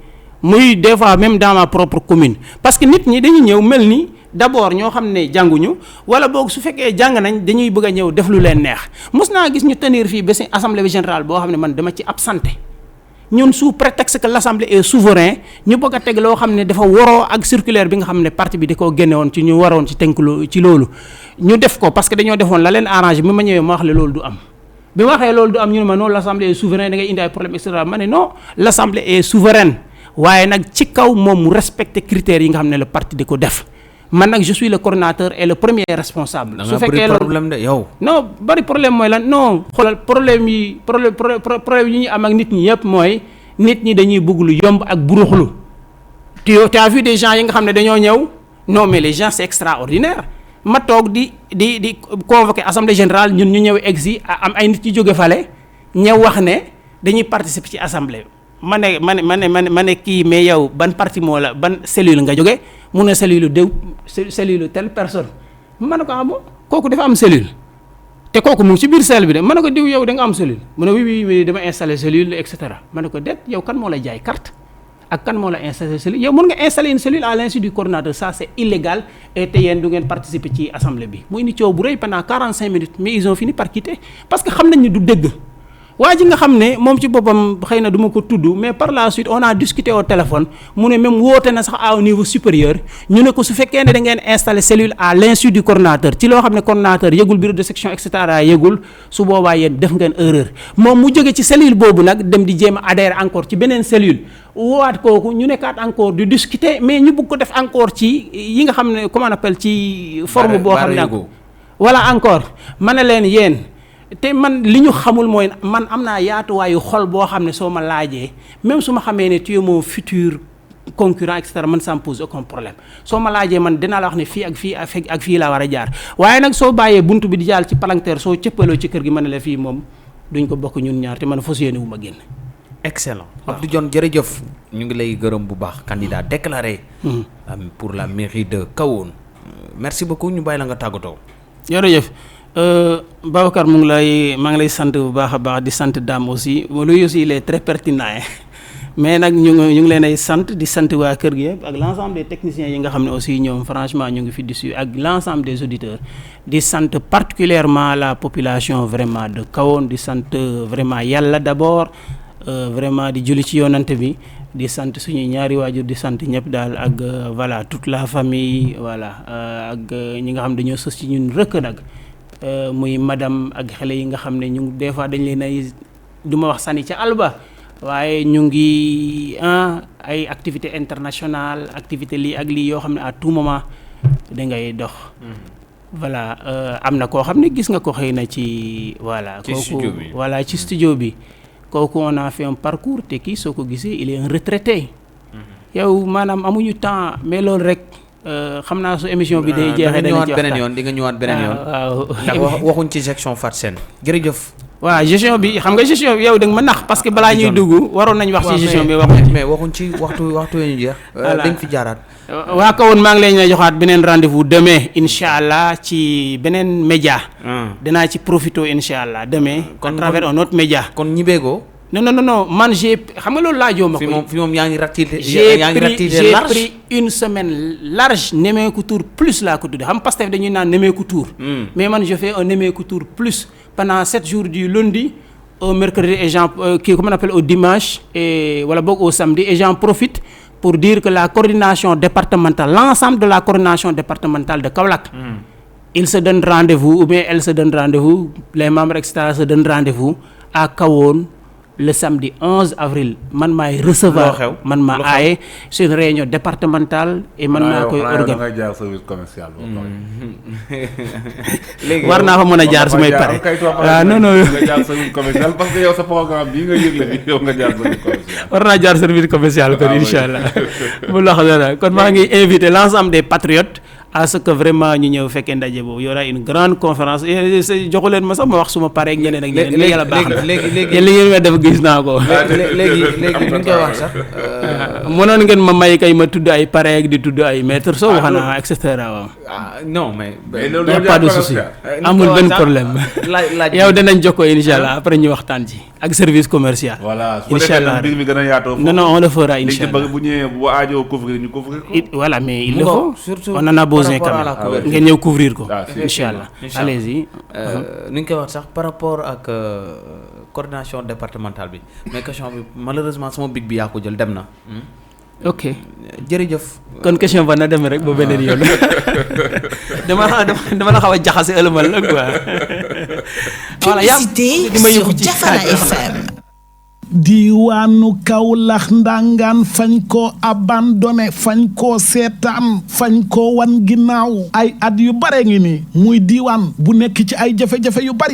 muy des fois même dans ma propre commune parce que nit ñi dañuy ñëw mel ni d'abord ñoo xam ne jànguñu wala boog su fekkee jàng nañ dañuy bëgg a ñëw def lu leen neex mos naa gis ñu tenir fii ba si assemblée générale boo xam ne man dama ci absenté ñun sous prétexte que l'assemblée est souverain ñu bëgg a teg loo xam ne dafa waroo ak circulaire bi nga xam ne parti bi da koo génne woon ci ñu waroon ci tënk ci loolu ñu def ko parce que dañoo defoon la leen arrangé bi ma ñëwee ma wax le loolu du am bi ma waxee loolu du am ñu ne ma non l'assemblée est souverain da ngay indi ay problème et cetera ma ne non l'assemblée est souveraine waaye nag ci kaw moom mu respecter critères yi nga xam ne le parti di ko def man nag je suis le coordonnateur et le premier responsable. su fekkee loolu problème de yow. non bari problème mooy lan non xoolal problème yi ñu am ak nit ñi yëpp mooy nit ñi dañuy bëgg lu yomb ak buruxlu tu as vu des gens yi nga xam ne dañoo ñëw non mais les gens c'est extraordinaire ma toog di convoquer assemblée générale ñun ñu ñëw exi am ay nit yu jóge fale ñëw wax ne dañuy participer ci assemblée ma ne kii mais yow ban parti moo la ban cellule nga jóge mu ne cellule cellule telle personne ma ne ko bon kooku dafa am cellule te kooku mu ngi ci biir cellule bi de ma ne ko diw yow da nga am cellule mu ne oui dama installer cellule et cetera ma ne ko déet yow kan moo la jaay carte ak kan moo la installer cellule yow mën nga installer une cellule à l'insu du coordinateur ça c'est illégal et te yéen du ngeen participer ci assemblée bi muy ni coow bu rëy pendant 45 minutes mais ils ont fini par quitter parce que xam nañ ni du dëgg waa ji nga xam ne moom ci boppam xëy na du ma ko tudd mais par la suite on a discuté au téléphone mu ne même woote na sax à un niveau supérieur ñu ne ko su fekkee ne da ngeen installer cellule à l'insu du coordinateur ci loo xam ne coordinateur yëgul bureau de section et cetera yëgul su boobaa yéen def ngeen erreur moom mu jóge ci cellule boobu nag dem di jéem a adhérer encore ci beneen cellule woowaat kooku ñu nekkaat encore di discuter mais ñu bëgg ko def encore ci yi nga xam ne comment on appelle ci forme boo xam ne voilà encore ma ne leen yéen te man li ñu xamul mooy man am naa yaatuwaayu xol boo xam ne soo ma laajee même su ma xamee ne tu es mon futur concurrent et cetera man ça me pose aucun problème soo ma laajee man dinaa la wax ne fii ak fii laa war a jaar waaye nag soo bàyyee buntu bi di jàll ci palanteer soo cëppaloo ci kër gi ma ne la fii moom duñ ko bokk ñun ñaar te man fas yéene wu ma génn. excellent Abdou Dione jërëjëf ñu ngi lay gërëm bu baax candidat déclaré pour la mairie de Kahone merci beaucoup ñu bàyyi la nga tàggatoo. jërëjëf. Babacar maa ngi lay sant bu baax a baax di sant Dame aussi lui aussi il est très pertinent mais nag ñu ngi leen ay sant di sant waa kër gi yëpp ak l'ensemble des techniciens yi nga xam ne aussi ñoom franchement ñu ngi fi dessus ak l'ensemble des auditeurs di sant particulièrement la population vraiment de Kahone di sant vraiment yàlla d'abord vraiment di julli ci yoonante bi di sant suñuy ñaari waajur di sant ñëpp daal ak voilà toute la famille voilà ak ñi nga xam dañoo sës ci ñun rëkk nag muy madame ak xale yi nga xam ne ñu des fois dañ leen ay du ma wax sànni ca alba waaye ñu ngi ay activité internationale activité lii ak lii yoo xam ne à tout moment da ngay dox voilà am na koo xam ne gis nga ko xëy na ci voilà kooku voilà ci studio bi kooku on a fait un parcours te kii soo ko gisee il est un retraité yow maanaam amuñu temps mais loolu rek xam naa su émission bi day jeexee dañu ci waxtaan di nga ñëwaat beneen yoon waaw ndax waxuñ ci gestion Fatou Sène jërëjëf. waaw gestion bi xam nga gestion bi yow da nga ma nax parce que balaa ñuy dugg waroon nañ wax ci gestion bi waxuñ mais waxuñ ci waxtu ñu jeex. dañ fi jaaraat. waa Kahone maa ngi leen joxaat beneen rendez-vous demain incha allah ci beneen média. dinaa ci profité incha allah demain. à travers un autre média. kon ñibeegoo. non man j'ai xam nga loolu laajoo ma ko. fi moom yaa ngi ratilé. j'ai pris une semaine large Nemmeeku Tour plus laa ko tuddee xam Pastef dañuy naan Nemmeeku Tour. mais man je fais un Nemmeeku Tour plus pendant 7 jours du lundi au mercredi et comment on appelle au dimanche et wala boog au samedi et j'en profite pour dire que la coordination départementale l'ensemble de la coordination départementale de Kaolack. il se donne rendez-vous ou bien elle se donne rendez-vous les membres etc se donnent rendez-vous à Kahone. Le samedi 11 avril man maay recevoir man maa aaye c'est une réunion départementale et man maa koy organiser jaar service commercial léegi war naa fa mën a jaar su may pare waaw non nga jaar service commercial parce que yow sa programme bii nga yëgle bi yow nga jaar service commercial war naa jaar service commercial kon insha allah bu loxo dara kon maa ngi invité l'ensemble des patriotes à ce que vraiment ñu ñëw fekkee ndaje boobu y aura une grande conférence joxu leen ma sax ma wax suma pare ak ñeneen ak ñeneen mais yàlla baax na léegi li ngeen ma def gis naa ko léegi ñu koy wax sax mënoon ngeen ma may kay ma tudd ay pare ak di tudd ay maître soo wax na et cetera waaw non mais y a pas de souci amul benn problème yow danañ jokkoo insha allah après ñu waxtaan ci ak service commercial voilà insha allah mbir mi gën a yaatoo non on le fera insha allah bu ñëwee bu aajoo couvrir ñu couvrir ko voilà mais il le faut on en a besoin quand même ngeen ñëw couvrir ko incha allah allez-y ni ñu koy wax sax par rapport ak coordination départementale bi mais question bi malheureusement sama big bi yaa ko jël dem na ok jërëjëf kon question ba na demee rek ba beneen yoon dama la xaw a jaxase ëlëmal la quoi voilà yaa di ma yóbbu ci Jafara FM diiwaanu Kaolack ndangaan fañ ko abandonné fañ ko seetaan fañ ko wan ginnaaw ay at yu bare ngi ni muy diiwaan bu nekk ci ay jafe-jafe yu bari